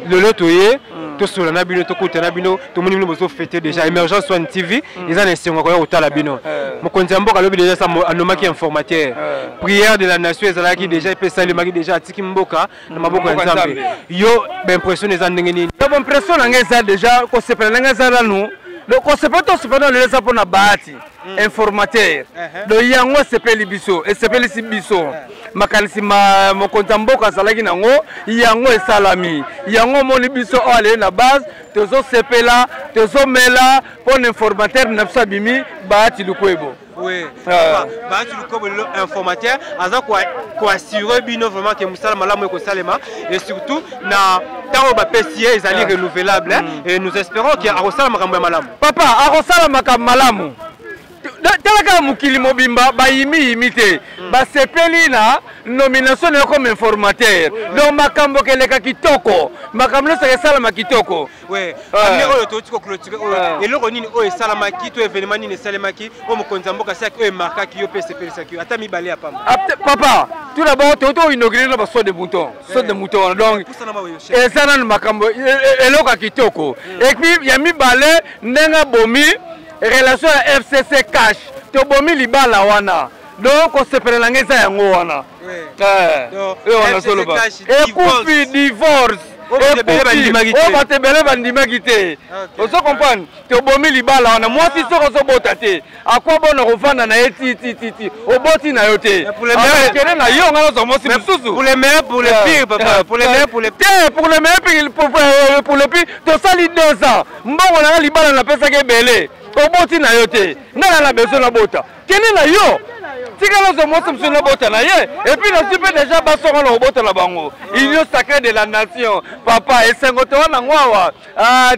lelo toye tosola na bino, tokuta na bino, tomoni bino bozofêter déjà. Émergence One TV eza na esengo koya kotala bino. Mokonzi ya mboka alobi déjà, sa anommaki informateur, prière de la nation ezalaki déjà epe esalemaki déjà, atiki mboka na maboko ya Nzambe. Yo baimpression eza ndenge nini? Impression na ngai eza déjà kosepela na ngai eza nanu. Donc kosepela, tosepela lelo eza mpona Bahati informateur. Donc yango esepeli biso, esepelisi biso. Makanisi mokonzi ya mboka azalaki nango, yango esalami. Yango omoni biso oyo aleli na base, tozosepela, tozomela mpona informateur na biso abimi, Bahati Lukwebo. Oui, Bahati Lukwebo lelo informateur aza koassure bino vraiment ke mosala malamu ekosalema, et surtout na ntango bapesi ye ezali renouvelable, et nous espérons ke akosala makambo ya malamu. Papa, akosala makambo malamu. Tala kaka mokili mobimba bayimiyimi te, basepeli na nomination na yo comme informateur. Donc makambo keleka kitoko, makambo nyonso esalama kitoko. Année oyo touti koclôturer oyo, eloko nini oyo esalamaki to événement nini esalemaki oyo mokonzi ya mboka asalaki oyo emarquaki yo mpe esepelisaki yo? Ata mibale ya pamba. Papa, tout d'abord touti koinaugure na basaut de mouton, saut de mouton wana. Donc eza nanu makambo eloko ya kitoko. Et puis ya mibale, ndenge abomi relation ya FCC CACH, tobomi libala wana. Donc kosepela na ngai eza yango wana oyo wana toloba ekufi, divorce oyo bato ebele bandimaki te. Ozo comprendre, tobomi libala wana. Mwasi soki ozobota te, akwa bona kovanda na ye ti ti ti ti oboti na yo te, kende na yo, nga nazwa mwasi mosusu. Pour les meilleurs, pour les pires, papa, pour les meilleurs, pour les te, pour les meilleurs, pour les pires. Tosali 2 ans, mbongo na nga libala napesaki ebele, oboti na yo te, nga na na besoin nabota, kende na yo, tika nazwa mwasi mosusu nabota na ye. Et puis nazwi mpe déjà basonga na kobota na bango. Union sacrée de la nation, papa, esengo towa nango awa,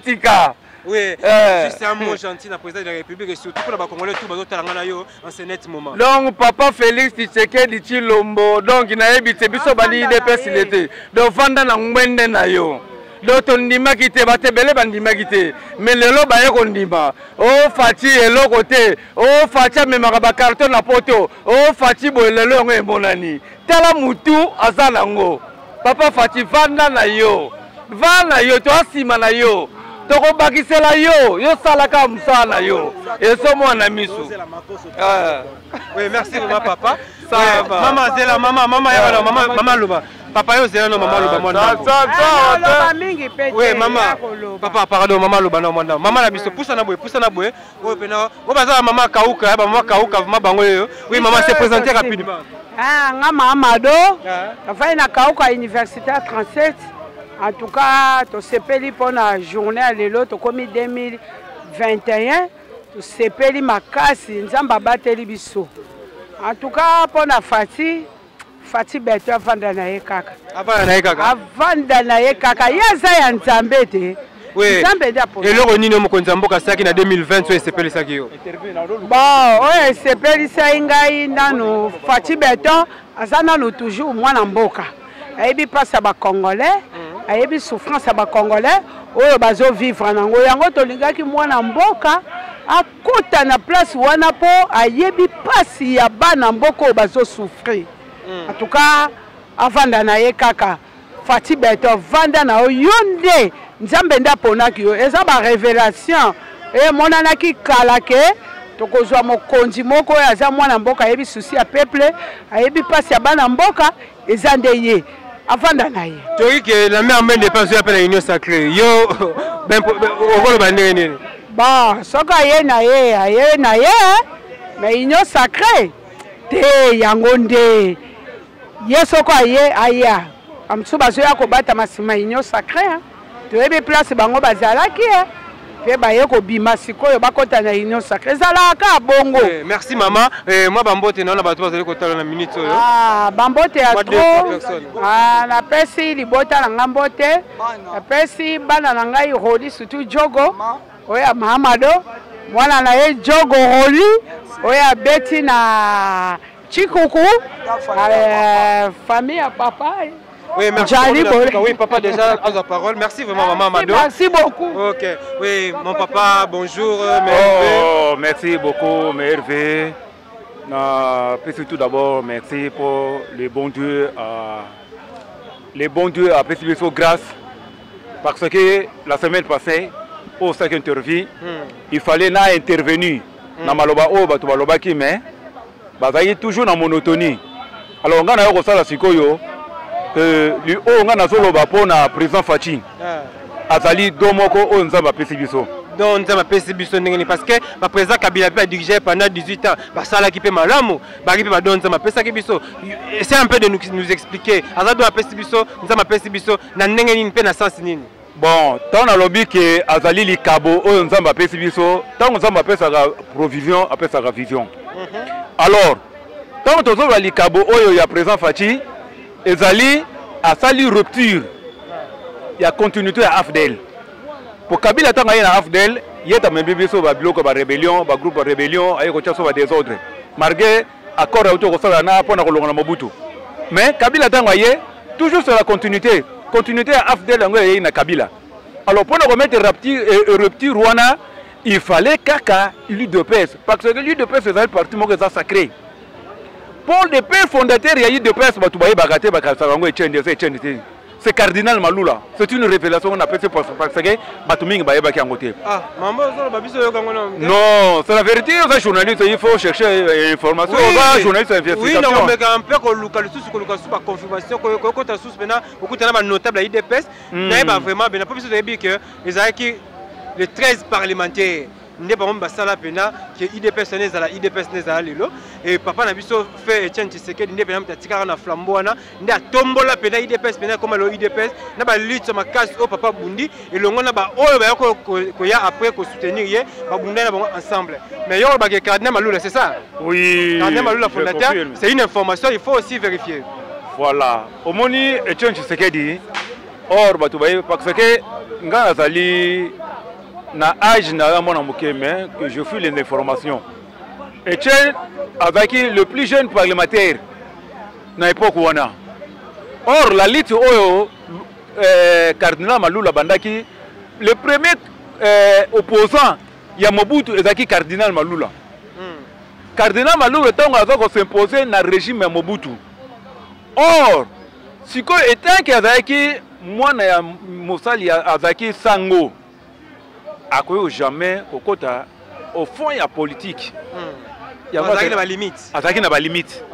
tika. Oui, Eh. juste un mot gentil na président de la République et surtout pour les Congolais tout bazotala nga na yo en ce net moment. Donc papa Félix Tshisekedi Tshilombo, donc nayebi te biso bali UDPS ye. te, donc vanda na ngwende na yo. Donc tondimaki te, bato ebele bandimaki te, mais lelo baye kondima. O Fatshi eloko te, o Fatshi amemaka bacarton na poto, o Fatshi boye, lelo yango emonani. Tala mutu aza nango. Papa Fatshi, vanda na yo, vanda na yo, toa nsima na yo, tokobakisela yo, yo salaka mosala na yo, ezomona miso. Ah. Oui, merci vraiment papa. Ça Oui, va. Maman Zela, maman, maman ya wana, maman, maman Loba. Papa yo Zela no maman Loba mwana. Aloba mingi mpe te. Oui, maman. Ya koloba. Papa, pardon, maman Loba no mwana. Maman na biso poussa na boye, poussa na boye. Oyo pena, oyo baza maman Kauka, ba maman Kauka vraiment bango yo. Oui, maman s'est présentée rapidement. Ah, nga Mahamado. Ah. Nafai na Kauka université ya 37. En tout cas tosepeli mpona journée ya lelo, tokomi 2021, tosepeli makasi, Nzambe abateli biso. En tout cas mpona Fatshi, Fatshi Béton avanda na ye kaka. Avanda na ye kaka. Avanda na ye kaka, ye aza ya Nzambe te. Oui. Nzambe nde apona. Eloko nini oyo mokonzi ya mboka asalaki na 2020 oyo esepelisaki yo? Bon, oyo esepelisai ngai nanu, Fatshi Béton aza nanu toujours mwana mboka, ayebi mpasi ya Bacongolais, ayebi souffrance ya Bacongolais oyo bazovivre nango. Yango tolingaki mwana mboka akota na place wana mpo ayebi mpasi ya bana mboka oyo bazosouffrir. En tout cas avanda na ye kaka. Fatshi Béton, vanda na yo, yo nde Nzambe nde aponaki yo. Eza barévélation emonanaki kala ke tokozwa mokonzi moko oyo aza mwana mboka, ayebi souci ya peuple, ayebi mpasi ya bana mboka, eza nde ye, avanda na ye. Toyoki ke la mère Mende mpe azoya mpe na Union sacrée. Yo ben, okoloba ndenge nini? Bon, soki aye na ye, aye na ye, mais Union sacrée te, yango nde ye. Soko aye, aya, bamosusu bazoya kobatama nsima Union sacrée, hein. Toyebi place bango bazalaki mpe baye kobima sikoyo bakɔta na Union sacrée, ezalaka kaka bongo. Eh, merci mama. Eh, mwa bambote na wana bato bazali kotala na minute oyo. Ah, bambote ya Mwa deux, trois trop. personnes. Ah, napesi libota na ngai mbote, napesi bana na ngai Roli, surtout Jogo oyo ya Mahamado, mwana na ye Jogo Roli oyo abeti na Chikuku, famille ya papa. Oui, merci. Jali beaucoup, Bolé. Oui, papa déjà a la parole. Merci vraiment, maman Mado. Merci beaucoup. Ok. Oui, mon papa, bonjour. Merci. Oh, merci beaucoup, Merve. Napesi tout d'abord merci pour le bon Dieu. Le bon Dieu a pris biso grâce parce que la semaine passée, au cinq interview, il fallait na intervenir. Na maloba oyo bato balobaki, mais bazalaki toujours na monotonie. Alors ngai nayo kosala sikoyo oyo ngai nazoloba mpo na président Fatshi. Azali do moko oyo Nzambe apesi biso. Donc Nzambe apesi biso ndenge nini? Parce que baprésident Kabila mpe adirige pendant 18 ans, basalaki mpe malamu, baki mpe badon Nzambe apesaki biso. Essaie un peu de nous expliquer, aza don apesi biso, Nzambe apesi biso na ndenge nini mpe na sens nini? Bon, ntango nalobi ke azali likabo oyo Nzambe apesi biso, ntango Nzambe apesaka provision, apesaka vision. Alors ntango tozoloba likabo oyo ya président Fatshi, ezali asali rupture ya continuité ya AFDL. Po Kabila, ntango aye na AFDL, ye tamembi biso babiloko ya barébellion, bagroupe ya rébellion, aye kotia so badésordre malgré accord auti kosala na mpo na kolonga na Mobutu. Mais Kabila, ntango aye, toujours sur la continuité, continuité ya AFDL, yango eyei na Kabila. Alors mpona komettre rupture wana, il fallait kaka l'UDPS, parce que l'UDPS ezali parti moko eza sacré. Pour le père fondateur ya UDPS, bato bayebaka te, bakanisaka yango Etienne, eza Etienne te, c'est cardinal Malula. C'est une révélation qu'on appelle, parce que bato mingi bayebaki yango te. Ah, mama, ozoloba biso oyoka yango na Non, c'est la vérité. Oza journaliste, il faut chercher information. Oza journaliste oui. Investigation. Nakomeka mpe koluka lisusu, koluka susu baconfirmation, kokota lisusu mpena kokutana banotable ya UDPS. Nayeba vraiment bena mpo biso toyebi ke ezalaki le 13 parlementaire nde bango basala mpena ke UDPS wana ezala UDPS nde ezala lelo. E papa na biso fe Etienne Tshisekedi nde mpena moto atikaka na flambeau wana, nde atombola mpena UDPS mpena ekoma lelo UDPS na balutte makasi oyo papa bundi elongo na baoyo baya koya après kosoutenir ye, babundani na bango ensemble. Mais yo olobaka cardinal Malula, c'est ça? Oui. Cardinal Malula Je fondateur. confirme. C'est une information, il faut aussi vérifier. Voilà, omoni Etienne Tshisekedi, or bato baye, parce que ngai nazali Na âge na mwana moke, mais que je fus les informations. Etienne azalaki le plus jeune parlementaire na époque wana. Or la lutte oyo cardinal Malula bandaki, le premier opposant ya Mobutu ezalaki cardinal Malula. Cardinal Malula ntango aza kos'impose na régime ya Mobutu. Or sikoyo etanke azalaki mwana ya mosali, azalaki sango, akoki jamais kokota au fond ya politique. Azalaki na balimite. Azalaki na balimite.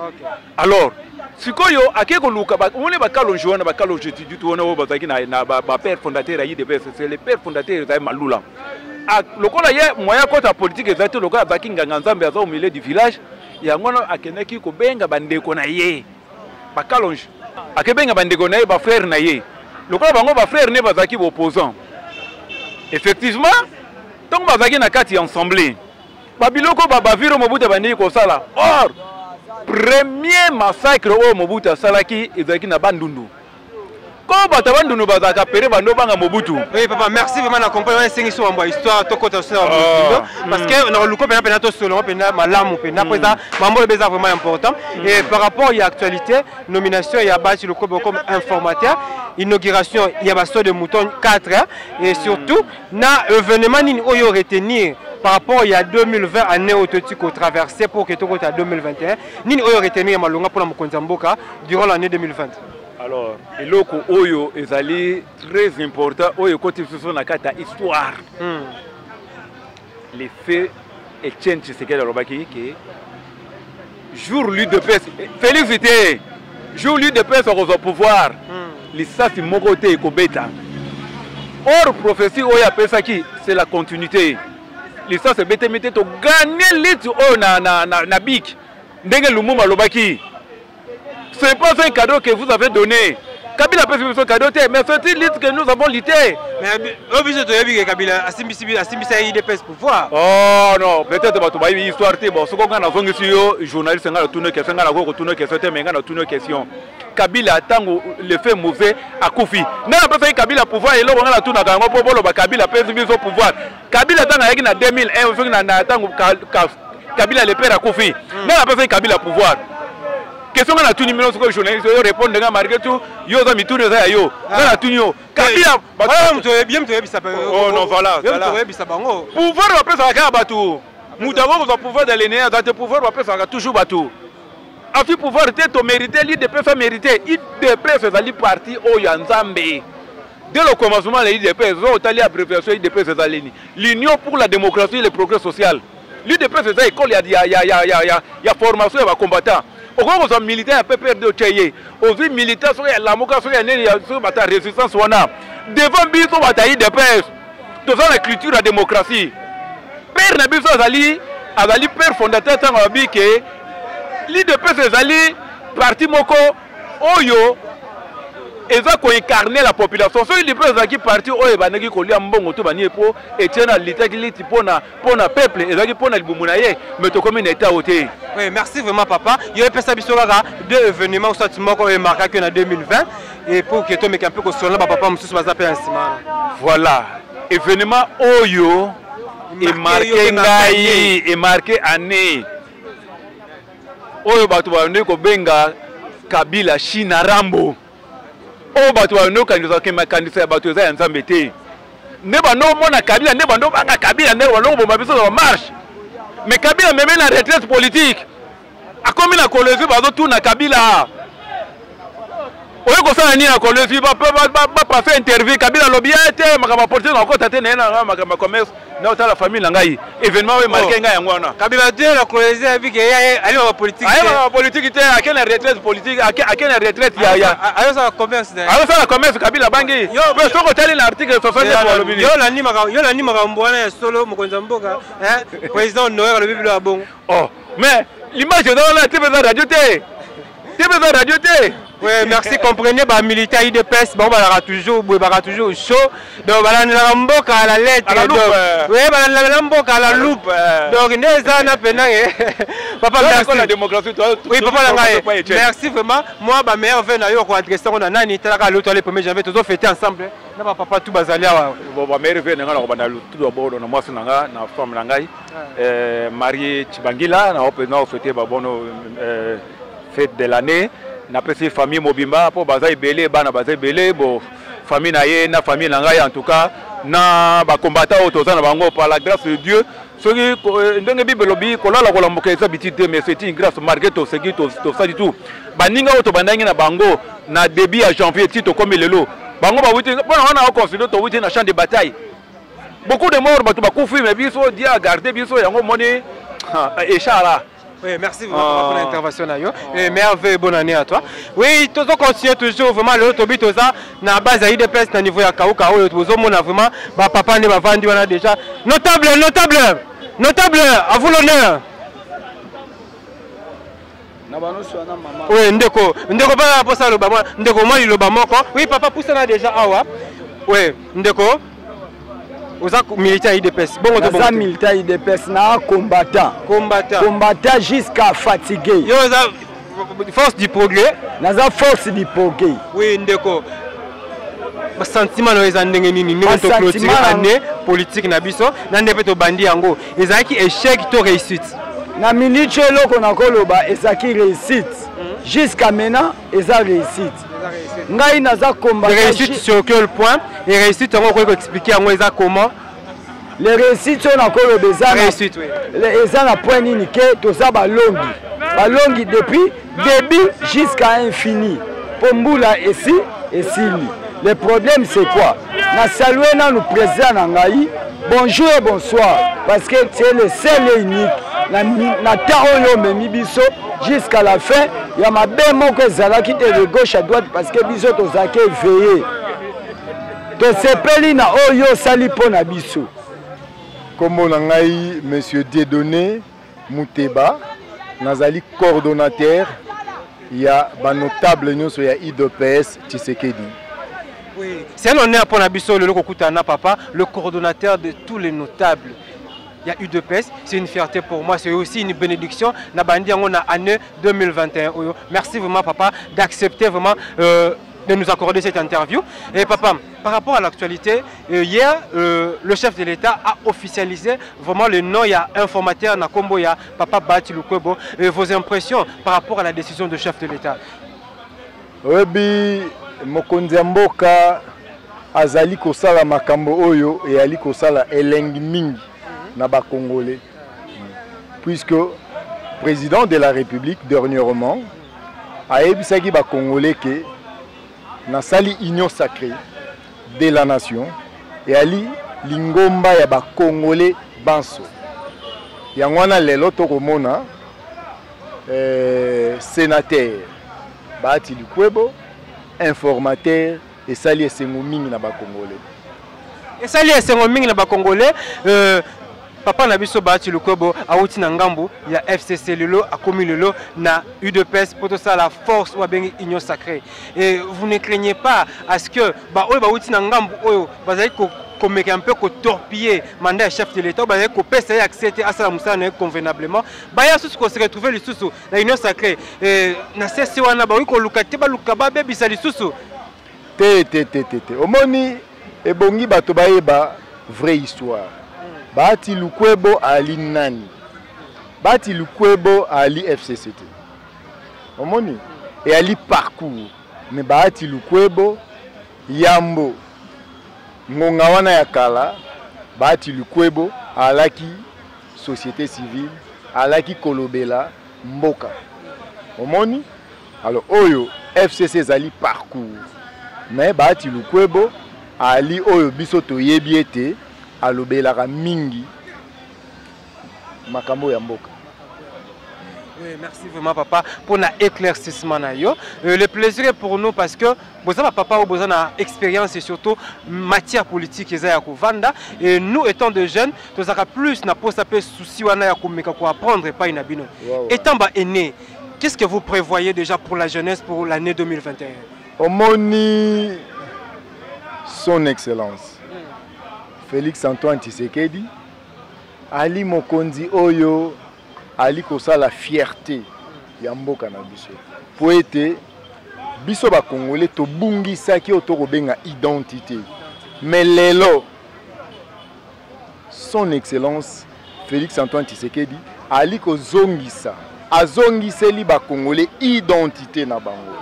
Alors sikoyo ake koluka, omoni bakalongi wana, bakalongi dutu wana oyo bazalaki na bapère fondateur ya UDPS, c'est le père fondateur ezali Malula. Lokola ye moyen akota politique ezali te, lokola azalaki nganga Nzambe, aza au milieu du village, yango wana akendaki kobenga bandeko na ye bakalonge, akebenga bandeko na ye, bafrère na ye. Lokola bango bafrère ne bazalaki baopposant, effectivement ntango bazalaki na kati ya ensemble, babiloko babavire Mobutu abandiki kosala. Or premier massacre oyo Mobutu asalaki ezalaki na Bandundu, ko bato ya Bandundu bazalaka pere bando banga Mobutu. Oui papa, merci vraiment na comprendre wana. Esengi so mambo ya histoire, tokota so na mozindo, parce que na koluka mpena mpena tosolo mpena malamu mpena mpo eza mambo oyo eza vraiment important. Et par rapport ya actualité, nomination ya Bahati Lukwebo comme informateur, inauguration ya basaut de mouton 4, et surtout na événement nini oyo retenir par rapport ya 2020, année oyo toti kotraverse pour que tokota 2021, nini oyo retenir ya malonga mpona mokonzi ya mboka durant l'année 2020? Alors eloko oyo ezali très important, oyo ekoti biso na kati ya histoire, le fait Etienne Tshisekedi alobaki ke jour l'UDPS, Félix te, jour l'UDPS akozwa pouvoir, lisasi moko te ekobeta. Or prophétie oyo apesaki, c'est la continuité. Lisasi ebetemi te, toganye lutte oyo na bik ndenge Lumumba alobaki: ce n'est pas un cadeau que vous avez donné. Kabila apesi biso cadeau te, mais c'est une lutte que nous avons lutté. Mais oyo biso toyebi ke Kabila asimbisa UDPS pouvoir. Oh non, peut-être bato bayebi histoire te. Bon, soko ngai nazongisi yo journaliste, ngai natuni question, ngai nakoki kotuna question te, mais ngai natuni question. Kabila, ntango le fait mauvais akufi, ngai napesaki Kabila pouvoir? Eloko ngai natunaka yango mpo boloba Kabila apesi biso pouvoir. Kabila ntango ayaki na 2001, soki na ntango Kabila le père akufi, ngai napesaki Kabila pouvoir? Question ngai natuni bino soki journaliste oyo répondre ngai. Malgré tout yo oza mituni eza ya yo, ngai natuni yo: Kabila Oh non, voilà, voilà. Bango pouvoir bapesaka kaka bato. Moto yango kozwa pouvoir de l'ennemi aza te. Pouvoir bapesaka toujours bato. Afi pouvoir te, tomérite. L'UDPS amérite. UDPS ezali parti oyo ya Nzambe. Dès le commencement ya UDPS, oyo otali abréviation UDPS ezali nini? L'Union pour la démocratie et le progrès social. L'UDPS eza école ya formation ya bacombattant. Okoki kozwa militaire ya PPRD, otie ye, ozwi militaire soki ya Lamuka, soki ya nini, soki bato ya résistance wana. Devant biso bato ya UDPS, toza na culture ya démocratie. Père na biso azali père fondateur. Ntango alobi ke l'UDPS ezali parti moko oyo eza koincarne la population, soki l'UDPS ezalaki parti oyo ebandaki kolia mbongo to banie mpo Etienne alitaki liti mpona peuple, ezalaki mpona libumu na ye, mais tokomi na état oyo te. Oui, merci vraiment papa. Yo epesa biso kaka deux événements, soit moko oyo emarkaki na 2020, et pour que tomeka mpe kosolola bapapa mosusu baza mpe na nsima wana. Voilà, événement oyo emarke ngai, emarke année oyo, bato babandi kobenga Kabila China Rambo, oyo bato babandi kokanisa makanisa ya bato eza ya Nzambe te. Nde bando omona Kabila, nde bando obanga Kabila, nde bando koboma biso na bamarche. Mais Kabila meme na retraite politique, akomi na Kolwezi, bazotuna Kabila: oye kosala nini na Kolwezi? Bapase interview, Kabila alobi ye te makambo ya politique nakota te, naye na makambo ya commerce, na otala famille na ngai. Événement oyo emarke ngai yango wana. Kabila te na Kolwezi ayebi ke ayeba bapolitique. Ayebaka bapolitique te. Ake na retraite politique, ake na retraite ya ayosala commerce. Ayosala commerce. Kabila bangi mpe soki otali na article 69 alobi. Yo nani makambo wana ya solo? Mokonzi ya mboka, président Noel, alobi bilo ya bongo? Oh, mais l'image eza wana te, mpe eza radio te, te mpe eza radio te. Oui, merci. Comprenez, bah, militaire UDPS, bon, bah, toujours, bah, toujours chaud. Donc, bah, la mboka à la lettre. À la loupe. Oui, bah, la mboka à la loupe. Donc, neza na pena. Papa, merci. La démocratie, toi, oui, papa, la Merci vraiment. Moi, bah, meilleur vœu, na yo, adresser, on a nani, talaka, l'autre, le 1er janvier, toujours fêter ensemble. Na ba papa tout bazali awa. Bon, ba meilleur vœu, na nga, na tout d'abord, na mwasi na nga, na femme na ngai. Marie Chibangila, na ope, na fêter, ba bonne fête de l'année. Napesi famille mobimba mpo baza ebele, bana baza ebele, bo famille na ye na famille na ngai, en tout cas na bakombata oyo toza na bango, par la grâce de Dieu. Soki ndenge Bible elobi, kolala kolamuka eza biti te, mais c'est une grâce. Malgré toseki, tosali tout, baninga oyo tobandaki na bango na début ya janvier ti tokomi lelo, bango bawuti mpona wana oconsidère towuti na champ de bataille, beaucoup de morts, bato bakufi, mais biso Dieu a gardé biso. Yango moni echara. Oui, merci vraiment pour l'intervention d'ailleurs. Et merveille, bonne année à toi. Oui, toujours continuer toujours vraiment le tobi toza na base ya UDPS na niveau ya Kauka oyo tozomona vraiment ba papa ne bavandi wana déjà. Notable, notable, notable, à vous l'honneur. Oui, ndeko, ndeko pa posa loba mwa, ndeko mwa liloba moko. Oui, papa poussa déjà awa. Oui, ndeko. Oza militaire UDPS. Bongo to bongo. Militaire UDPS na combattant. Combattant. Combattant jusqu'à fatiguer. Yo oza force du progrès. Naza force du progrès. Oui, ndeko. Basentiment na yo eza ndenge nini ndenge toclôture année politique na biso na nde mpe tobandi yango, ezalaki échec to réussite? Na minute eloko nakoloba, ezalaki réussite. Jusqu'à maintenant eza réussite. Ngai naza combattant. Réussite sur quel point? Et réussite yango, okoki koexpliquer yango eza comment? Le réussite oyo nakoloba eza réussite, oui. Eza na point nini ke toza balongi, balongi depuis début jusqu'à infini, mpo mbula esi esili. Le problème, c'est quoi? Na salue nanu président na ngai, bonjour et bonsoir, parce que c'est le seul et unique na temps oyo omemi biso jusqu'à la fin ya mabe moko ezalaki te de gauche à droite, parce que biso tozalaki éveillé. Tosepeli na oyo osali mpo na biso. Nkombo na ngai monsieur Dieudonné Muteba, nazali coordonnateur ya banotable nyonso ya UDPS Tshisekedi. Oui, c'est un honneur pour biso lelo kokutana papa le coordonnateur de tous les notables ya UDPS. C'est une fierté pour moi, c'est aussi une bénédiction. Na bandi yango na année 2021 oyo. Merci vraiment papa d'accepter vraiment de nous accorder cette interview. Et papa, par rapport à l'actualité, hier, le chef de l'État a officialisé vraiment le nom, il y a informateur na kombo ya papa Bahati Lukwebo. Et vos impressions par rapport à la décision du chef de l'État? Oyebi, mokonzi ya mboka azali kosala makambo oyo eyali kosala elengi mingi na bakongolais, puisque président de la République dernièrement ayebisaki bakongolais ke nasali Union sacrée de la nation, eyali lingomba ya bakongolais banso. Yango wana lelo tokomona sénateur Bahati Lukwebo informateur, esali esengo mingi na bakongolais. Esali esengo mingi na bakongolais. Papa na biso Bahati Lukwebo awuti na ngambu ya FCC, lelo akomi lelo na UDPS po tosala force oyo babengi Union sacrée. Et vous ne craignez pas à ce que baoyo bawuti na ngambu oyo bazali komeka mpe kotorpiller mandat ya chef de l'État, oyo bazali kopesa ye accès te asala mosala na ye convenablement, baya susu kose retrouver lisusu na Union sacrée na sesi wana, bakoki koluka te baluka babebisa lisusu? Te, te, te, te, te. Omoni, ebongi bato bayeba vraie histoire. Bahati Lukwebo ali nani? Bahati Lukwebo ali FCC te. Omoni, eyali parcours, mais Bahati Lukwebo yambo ngonga wana ya kala, Bahati Lukwebo alaki société civile, alaki kolobela mboka. Omoni, alors oyo FCC ezali parcours, mais Bahati Lukwebo ali oyo biso toyebi ete alobelaka mingi makambo ya mboka. Oui, merci vraiment papa pour l'éclaircissement. Le plaisir est pour nous parce que boza papa oyo boza na expérience et surtout matière politique eza ya kovanda, et nous étant de jeunes, tozalaka plus na posa mpe souci wana ya komeka koapprendre epai na bino. Étant ba aîné. Qu'est-ce que vous prévoyez déjà pour la jeunesse pour l'année 2021? Omoni son excellence Félix Antoine Tshisekedi ali mokonzi oyo ali kosala fierté ya mboka na biso po ete biso ba congolais tobungisaki oyo tokobenga identité, mais lelo son excellence Félix Antoine Tshisekedi ali kozongisa, azongiseli ba congolais identité na bango.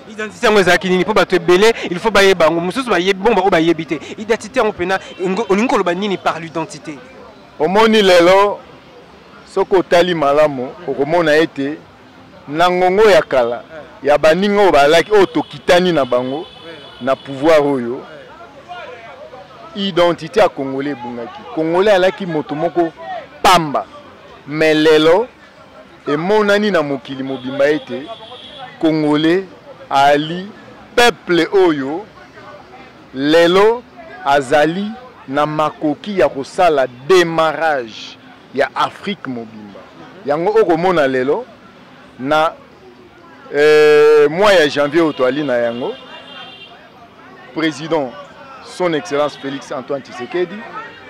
Identité yango ezalaki nini? Mpo bato ebele il faut bayeba yango, mosusu bayebi bongo, oyo bayebi te. Identité yango mpena olingi koloba nini par l'identité? Omoni lelo soki otali malamu okomona ete na ngongo ya kala ya baninga oyo balaki oyo tokitani na bango na pouvoir oyo, identité ya congolais ebungaki. Congolais alaki moto moko pamba, mais lelo emonani na mokili mobimba ete congolais ali peuple oyo lelo azali na makoki ya kosala démarrage ya Afrique mobimba. Yango okomona lelo na mois ya janvier oyo toali na yango, président son excellence Félix Antoine Tshisekedi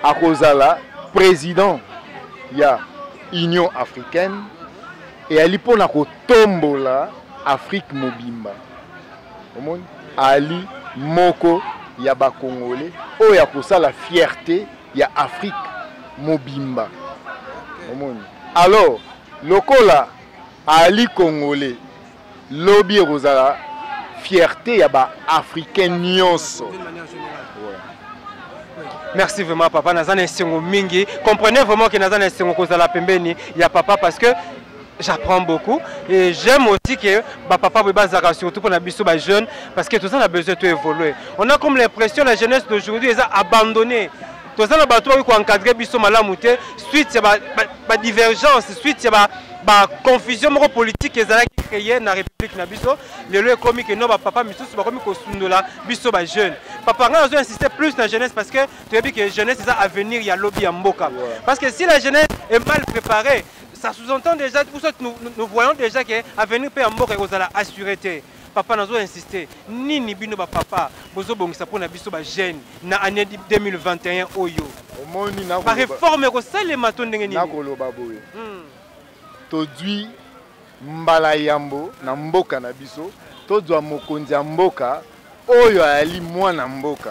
akozala président ya Union africaine, eyali mpona kotombola Afrique mobimba. Omoni ali moko ya bakongole oyo ya kosala fierté ya Afrique mobimba. Omoni alors lokola ali congolais, lobi ekozala fierté ya ba africain nyonso. Merci vraiment papa, naza na esengo mingi. Comprenez vraiment que naza na esengo kozala pembeni ya papa parce que j'apprends beaucoup et j'aime aussi que ba papa boye bazalaka surtout pour na biso ba jeune, parce que toza na besoin to évoluer. On a comme l'impression la jeunesse d'aujourd'hui eza abandonnée. Toza na bato oyo koencadre biso malamu te suite ya ba divergence, suite ya ba confusion moko politique ezalaki créé na république na biso. Lelo ekomi ke no ba papa misusu bakomi kosundola biso ba jeune. Papa, ngai nazo insister plus na jeunesse parce que toyebi ke jeunesse eza avenir ya lobi ya mboka. Parce que si la jeunesse est mal préparée, ça sous-entend déjà, pour ça nous voyons déjà que avenir pe ya mboka ekozala assuré te. Papa, nazo insister nini bino ba papa bozobongisa mpona biso ba jeune na année 2021 oyo? Omoni na ba réforme ekosalema to ndenge nini? Nakoloba boye, tozwi mbala yambo na mboka na biso, tozwa mokonzi ya mboka oyo ayali mwana mboka,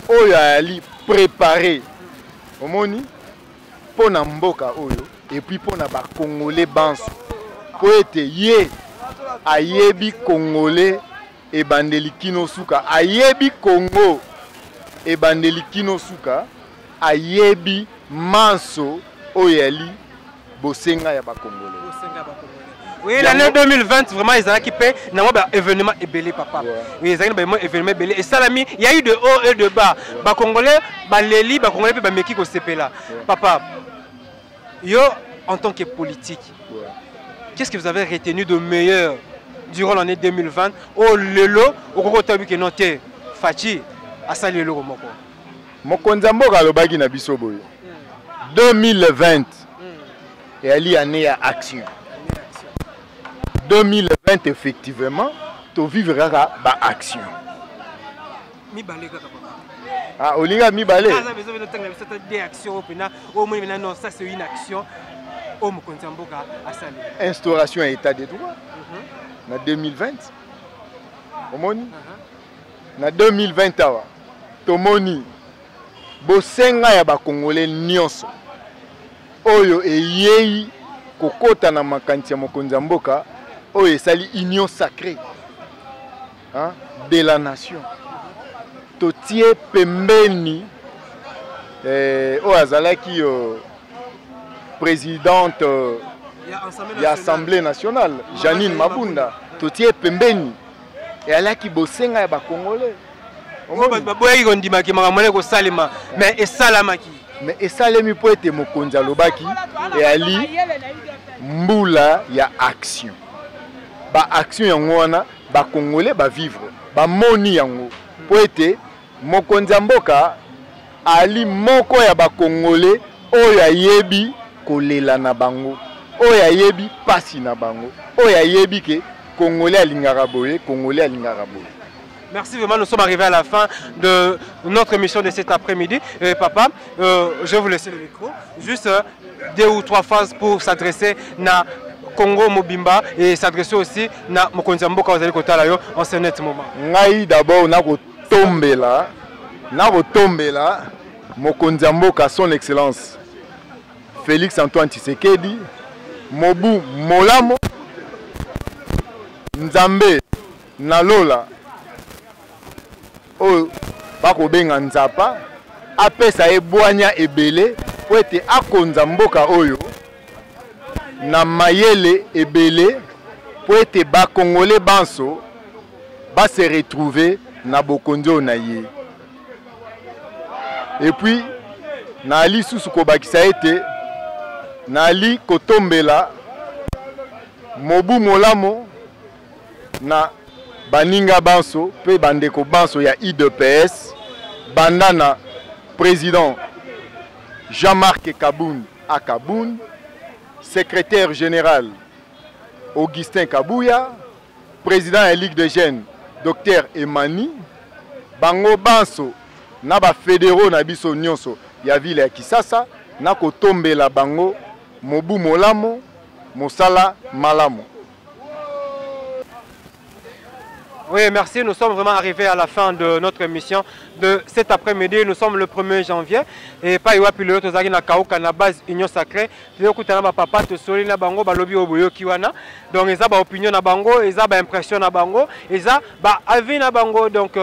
oyo ayali préparé, omoni, mpo na mboka oyo et puis mpo na bakongolais banso, po ete ye ayebi congolais ebandeli kino suka, ayebi Congo ebandeli kino suka, ayebi manso oyo yali bosenga ya bakongolais. Oui, l'année 2020, vraiment, ils ont mpe na mwa ba événement ebele papa. Oui, ezalaki na ba événement ebele esalami, il y a eu de haut et de bas. Bakongolais baleli, bakongolais mpe bameki kosepela. Papa, yo en tant que politique, qu'est-ce que vous avez retenu de meilleur durant l'année 2020 oyo lelo okoki otabi ke no te Fatshi asali eloko moko? Mokonzi ya mboka alobaki na biso boye, 2020 eyali année ya action. 2020 effectivement tovivre kaka ba action. Mibale kaka papa. Ah, olinga mibale? Aza besoin bino tanga biso ata deux actions oyo mpena oyo omoni mpena non, ça c'est une action oyo mokonzi ya mboka asali. Instauration ya état de droit na 2020. Omoni na 2020 awa tomoni bosenga ya bakongole nyonso oyo eyei kokota na makanisi ya mokonzi ya mboka oyo esali union sacrée, hein, de la nation. Totie pembeni oyo azalaki présidente ya Assemblée nationale, Janine Mabunda, totie pembeni, eyalaki bosenga ya bakongolais. Baboyaki kondimaki makambo wana ekosalema, mais esalamaki. Mais esalemi mpo ete mokonzi alobaki eyali mbula ya action. Ba action yango wana bakongolais bavivre, bamoni yango, mpo ete mokonzi ya mboka ali moko ya bakongolais oyo ayebi kolela na bango. Oyo ayebi pasi na bango, oyo ayebi ke Congolais alingaka boye, Congolais alingaka boye. Merci vraiment, nous sommes arrivés à la fin de notre émission de cet après-midi. Et papa, je vais vous laisser le micro. Juste deux ou trois phrases pour s'adresser na Congo Mobimba et s'adresser aussi na Mokonzi ya Mboka ozali kotala yo en ce net moment. Ngai d'abord nakotombela nakotombela Mokonzi ya Mboka son excellence Félix Antoine Tshisekedi mobu molamo Nzambe na lola oyo bakobenga Nzapa apesa ye bwanya ebele mpo ete akonza mboka oyo na mayele ebele mpo ete ba Congolais banso ba se retrouver na bokonzi oyo na ye. Et puis nali susu kobakisa ete nali kotombela mobu molamo na baninga banso mpe bandeko banso ya UDPS banda na président Jean-Marc Kabund a Kabund, secrétaire général Augustin Kabuya, président ya Ligue des jeunes Docteur Emani, bango banso na ba fédéraux na biso nyonso ya ville ya Kisasa na kotombela bango mobu molamo mosala malamu. Oui, merci. Nous sommes vraiment arrivés à la fin de notre émission de cet après-midi. Nous sommes le 1er janvier. Et pas iwa puis tozalaki na Kauka na base Union Sacrée. Toyokutana ba papa tosoli na bango balobi oyo boyoki wana. Donc eza ba opinion na bango, eza ba impression na bango, eza ba avis na bango. Donc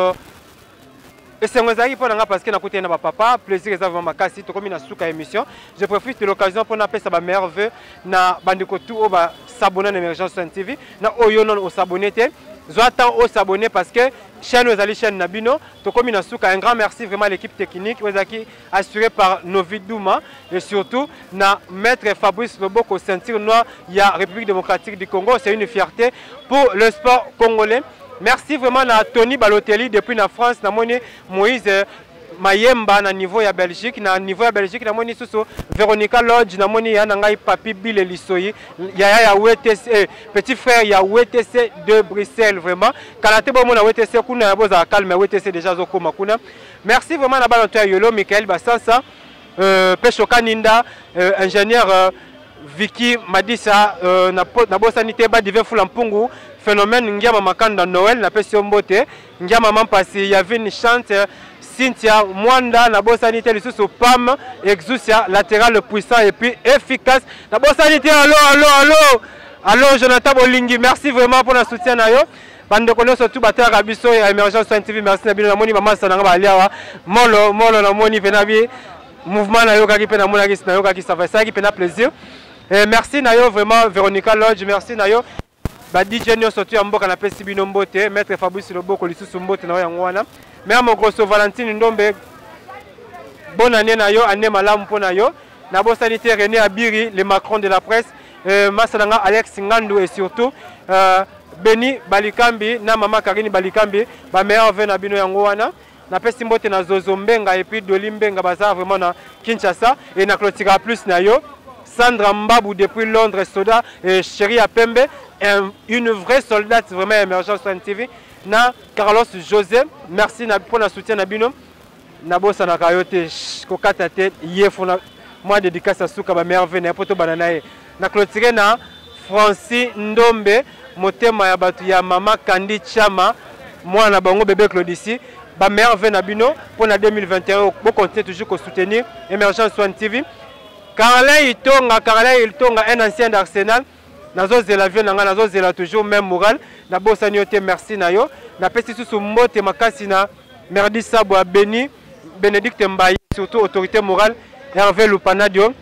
esengo ezalaki mpo na nga parce que nakutani na ba papa, plaisir eza vraiment makasi. Tokomi na suka émission. Je profite de l'occasion mpo napesa ba meilleurs vœux na bandeko tout oyo ba s'abonner na Emergence One TV, na oyo non o s'abonner te. Zwa temps o s'abonner parce que chaîne oyo ezali chaîne na bino. Tokomi na suka. Un grand merci vraiment à l'équipe technique oyo ezalaki assurée par Novi Douma et surtout na maître Fabrice Loboko, ceinture noire ya République démocratique du Congo. C'est une fierté pour le sport congolais. Merci vraiment na Tony Balotelli depuis la France, na moni Moïse Mayemba na niveau ya Belgique, na niveau ya Belgique na moni susu Veronica Lodge, na moni ya na ngai Papi Bile Lisoyi, ya ya WTC, petit frère ya WTC de Bruxelles vraiment. Kala te bomo na WTC kuna ya boza calme, WTC déjà zo koma kuna. Merci vraiment na bana to ya Yolo Michael Basansa, Pesho Kaninda, ingénieur Vicky Madisa, na bosani te ba divin fula mpungu phénomène Ngiama Makanda Noël na pesi mbote Ngiama Mampasi Yavin Chante Cynthia Mwanda na bosani te lisusu Pam Exousia latéral puissant et puis efficace na bosani te allo allo allo allo Jonathan Bolingi merci vraiment pour la soutien na yo bandeko nyonso tu batalaka biso ya Emergence One TV merci na bino namoni mama sana nga balia molo molo namoni pe na bi mouvement na yokaki pe namonaki nayokaki ça va esalaki pe na plaisir. Et merci na yo vraiment Véronica Lodge, merci na yo ba DJ nyonso tu ya mboka na pesi bino mbote maître Fabrice Loboko lisusu mbote na yo yango wana. Mère Mogrosso Valentine Ndombe bonne année na yo, année malamu mpo na yo. Na bosani te René Abiri le Macron de la presse, Masalanga Alex Ngandu et surtout Beni Balikambi na mama Karine Balikambi ba meilleur vœu na bino yango wana. Na pesi mbote na Zozo Mbenga et puis Doli Mbenga baza vraiment na Kinshasa et na clôture plus na yo Sandra Mbabu depuis Londres Soda et chérie à Pembe une vraie soldate vraiment Emergence One TV na Carlos José merci na pour na soutien na bino na bosa na kayote kokata te ye fona moi dédicace à suka ba merveille na poto banana ye na clôturer na Francis Ndombe motema ya batu ya mama Kandi Chama mwana na bango bébé Claudici ba merveille na bino pour na 2021 bo continuer toujours ko soutenir Emergence One TV. Carlin Itonga, Carlin Itonga un ancien d'Arsenal nazo zela vie nanga nazo zela toujours même moral na bosani yo te merci na yo na pesi susu mbote makasi na Merdi Sabo Beni Bénédicte Mbaye surtout autorité morale Hervé Lupanadio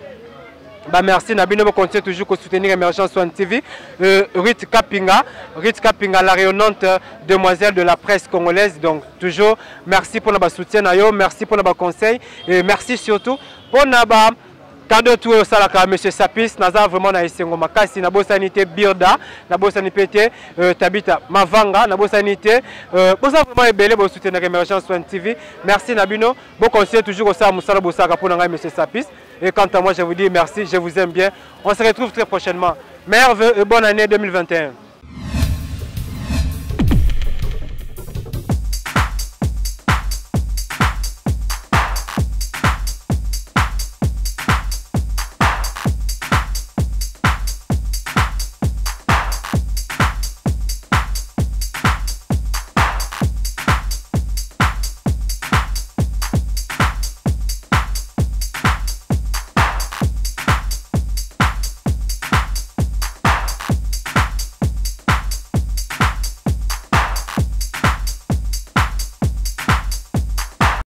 Ba merci na bino bo continuer toujours ko soutenir Emergence One TV. Ruth Kapinga, Ruth Kapinga la rayonnante demoiselle de la presse congolaise. Donc toujours merci pour ba soutien na yo, merci pour ba conseil et merci surtout pour na ba cadeau tout salaka monsieur Sapis naza vraiment na esengo makasi na bosani te Birda na bosani pete Tabita Mavanga na bosani te bosa vraiment ebele bo soutenir Emergence One TV. Merci na bino bo continuer toujours ko sala musala bosaka pour na ngai monsieur Sapis. Et quant à moi, je vous dis merci, je vous aime bien. On se retrouve très prochainement. Meilleurs vœux et bonne année 2021.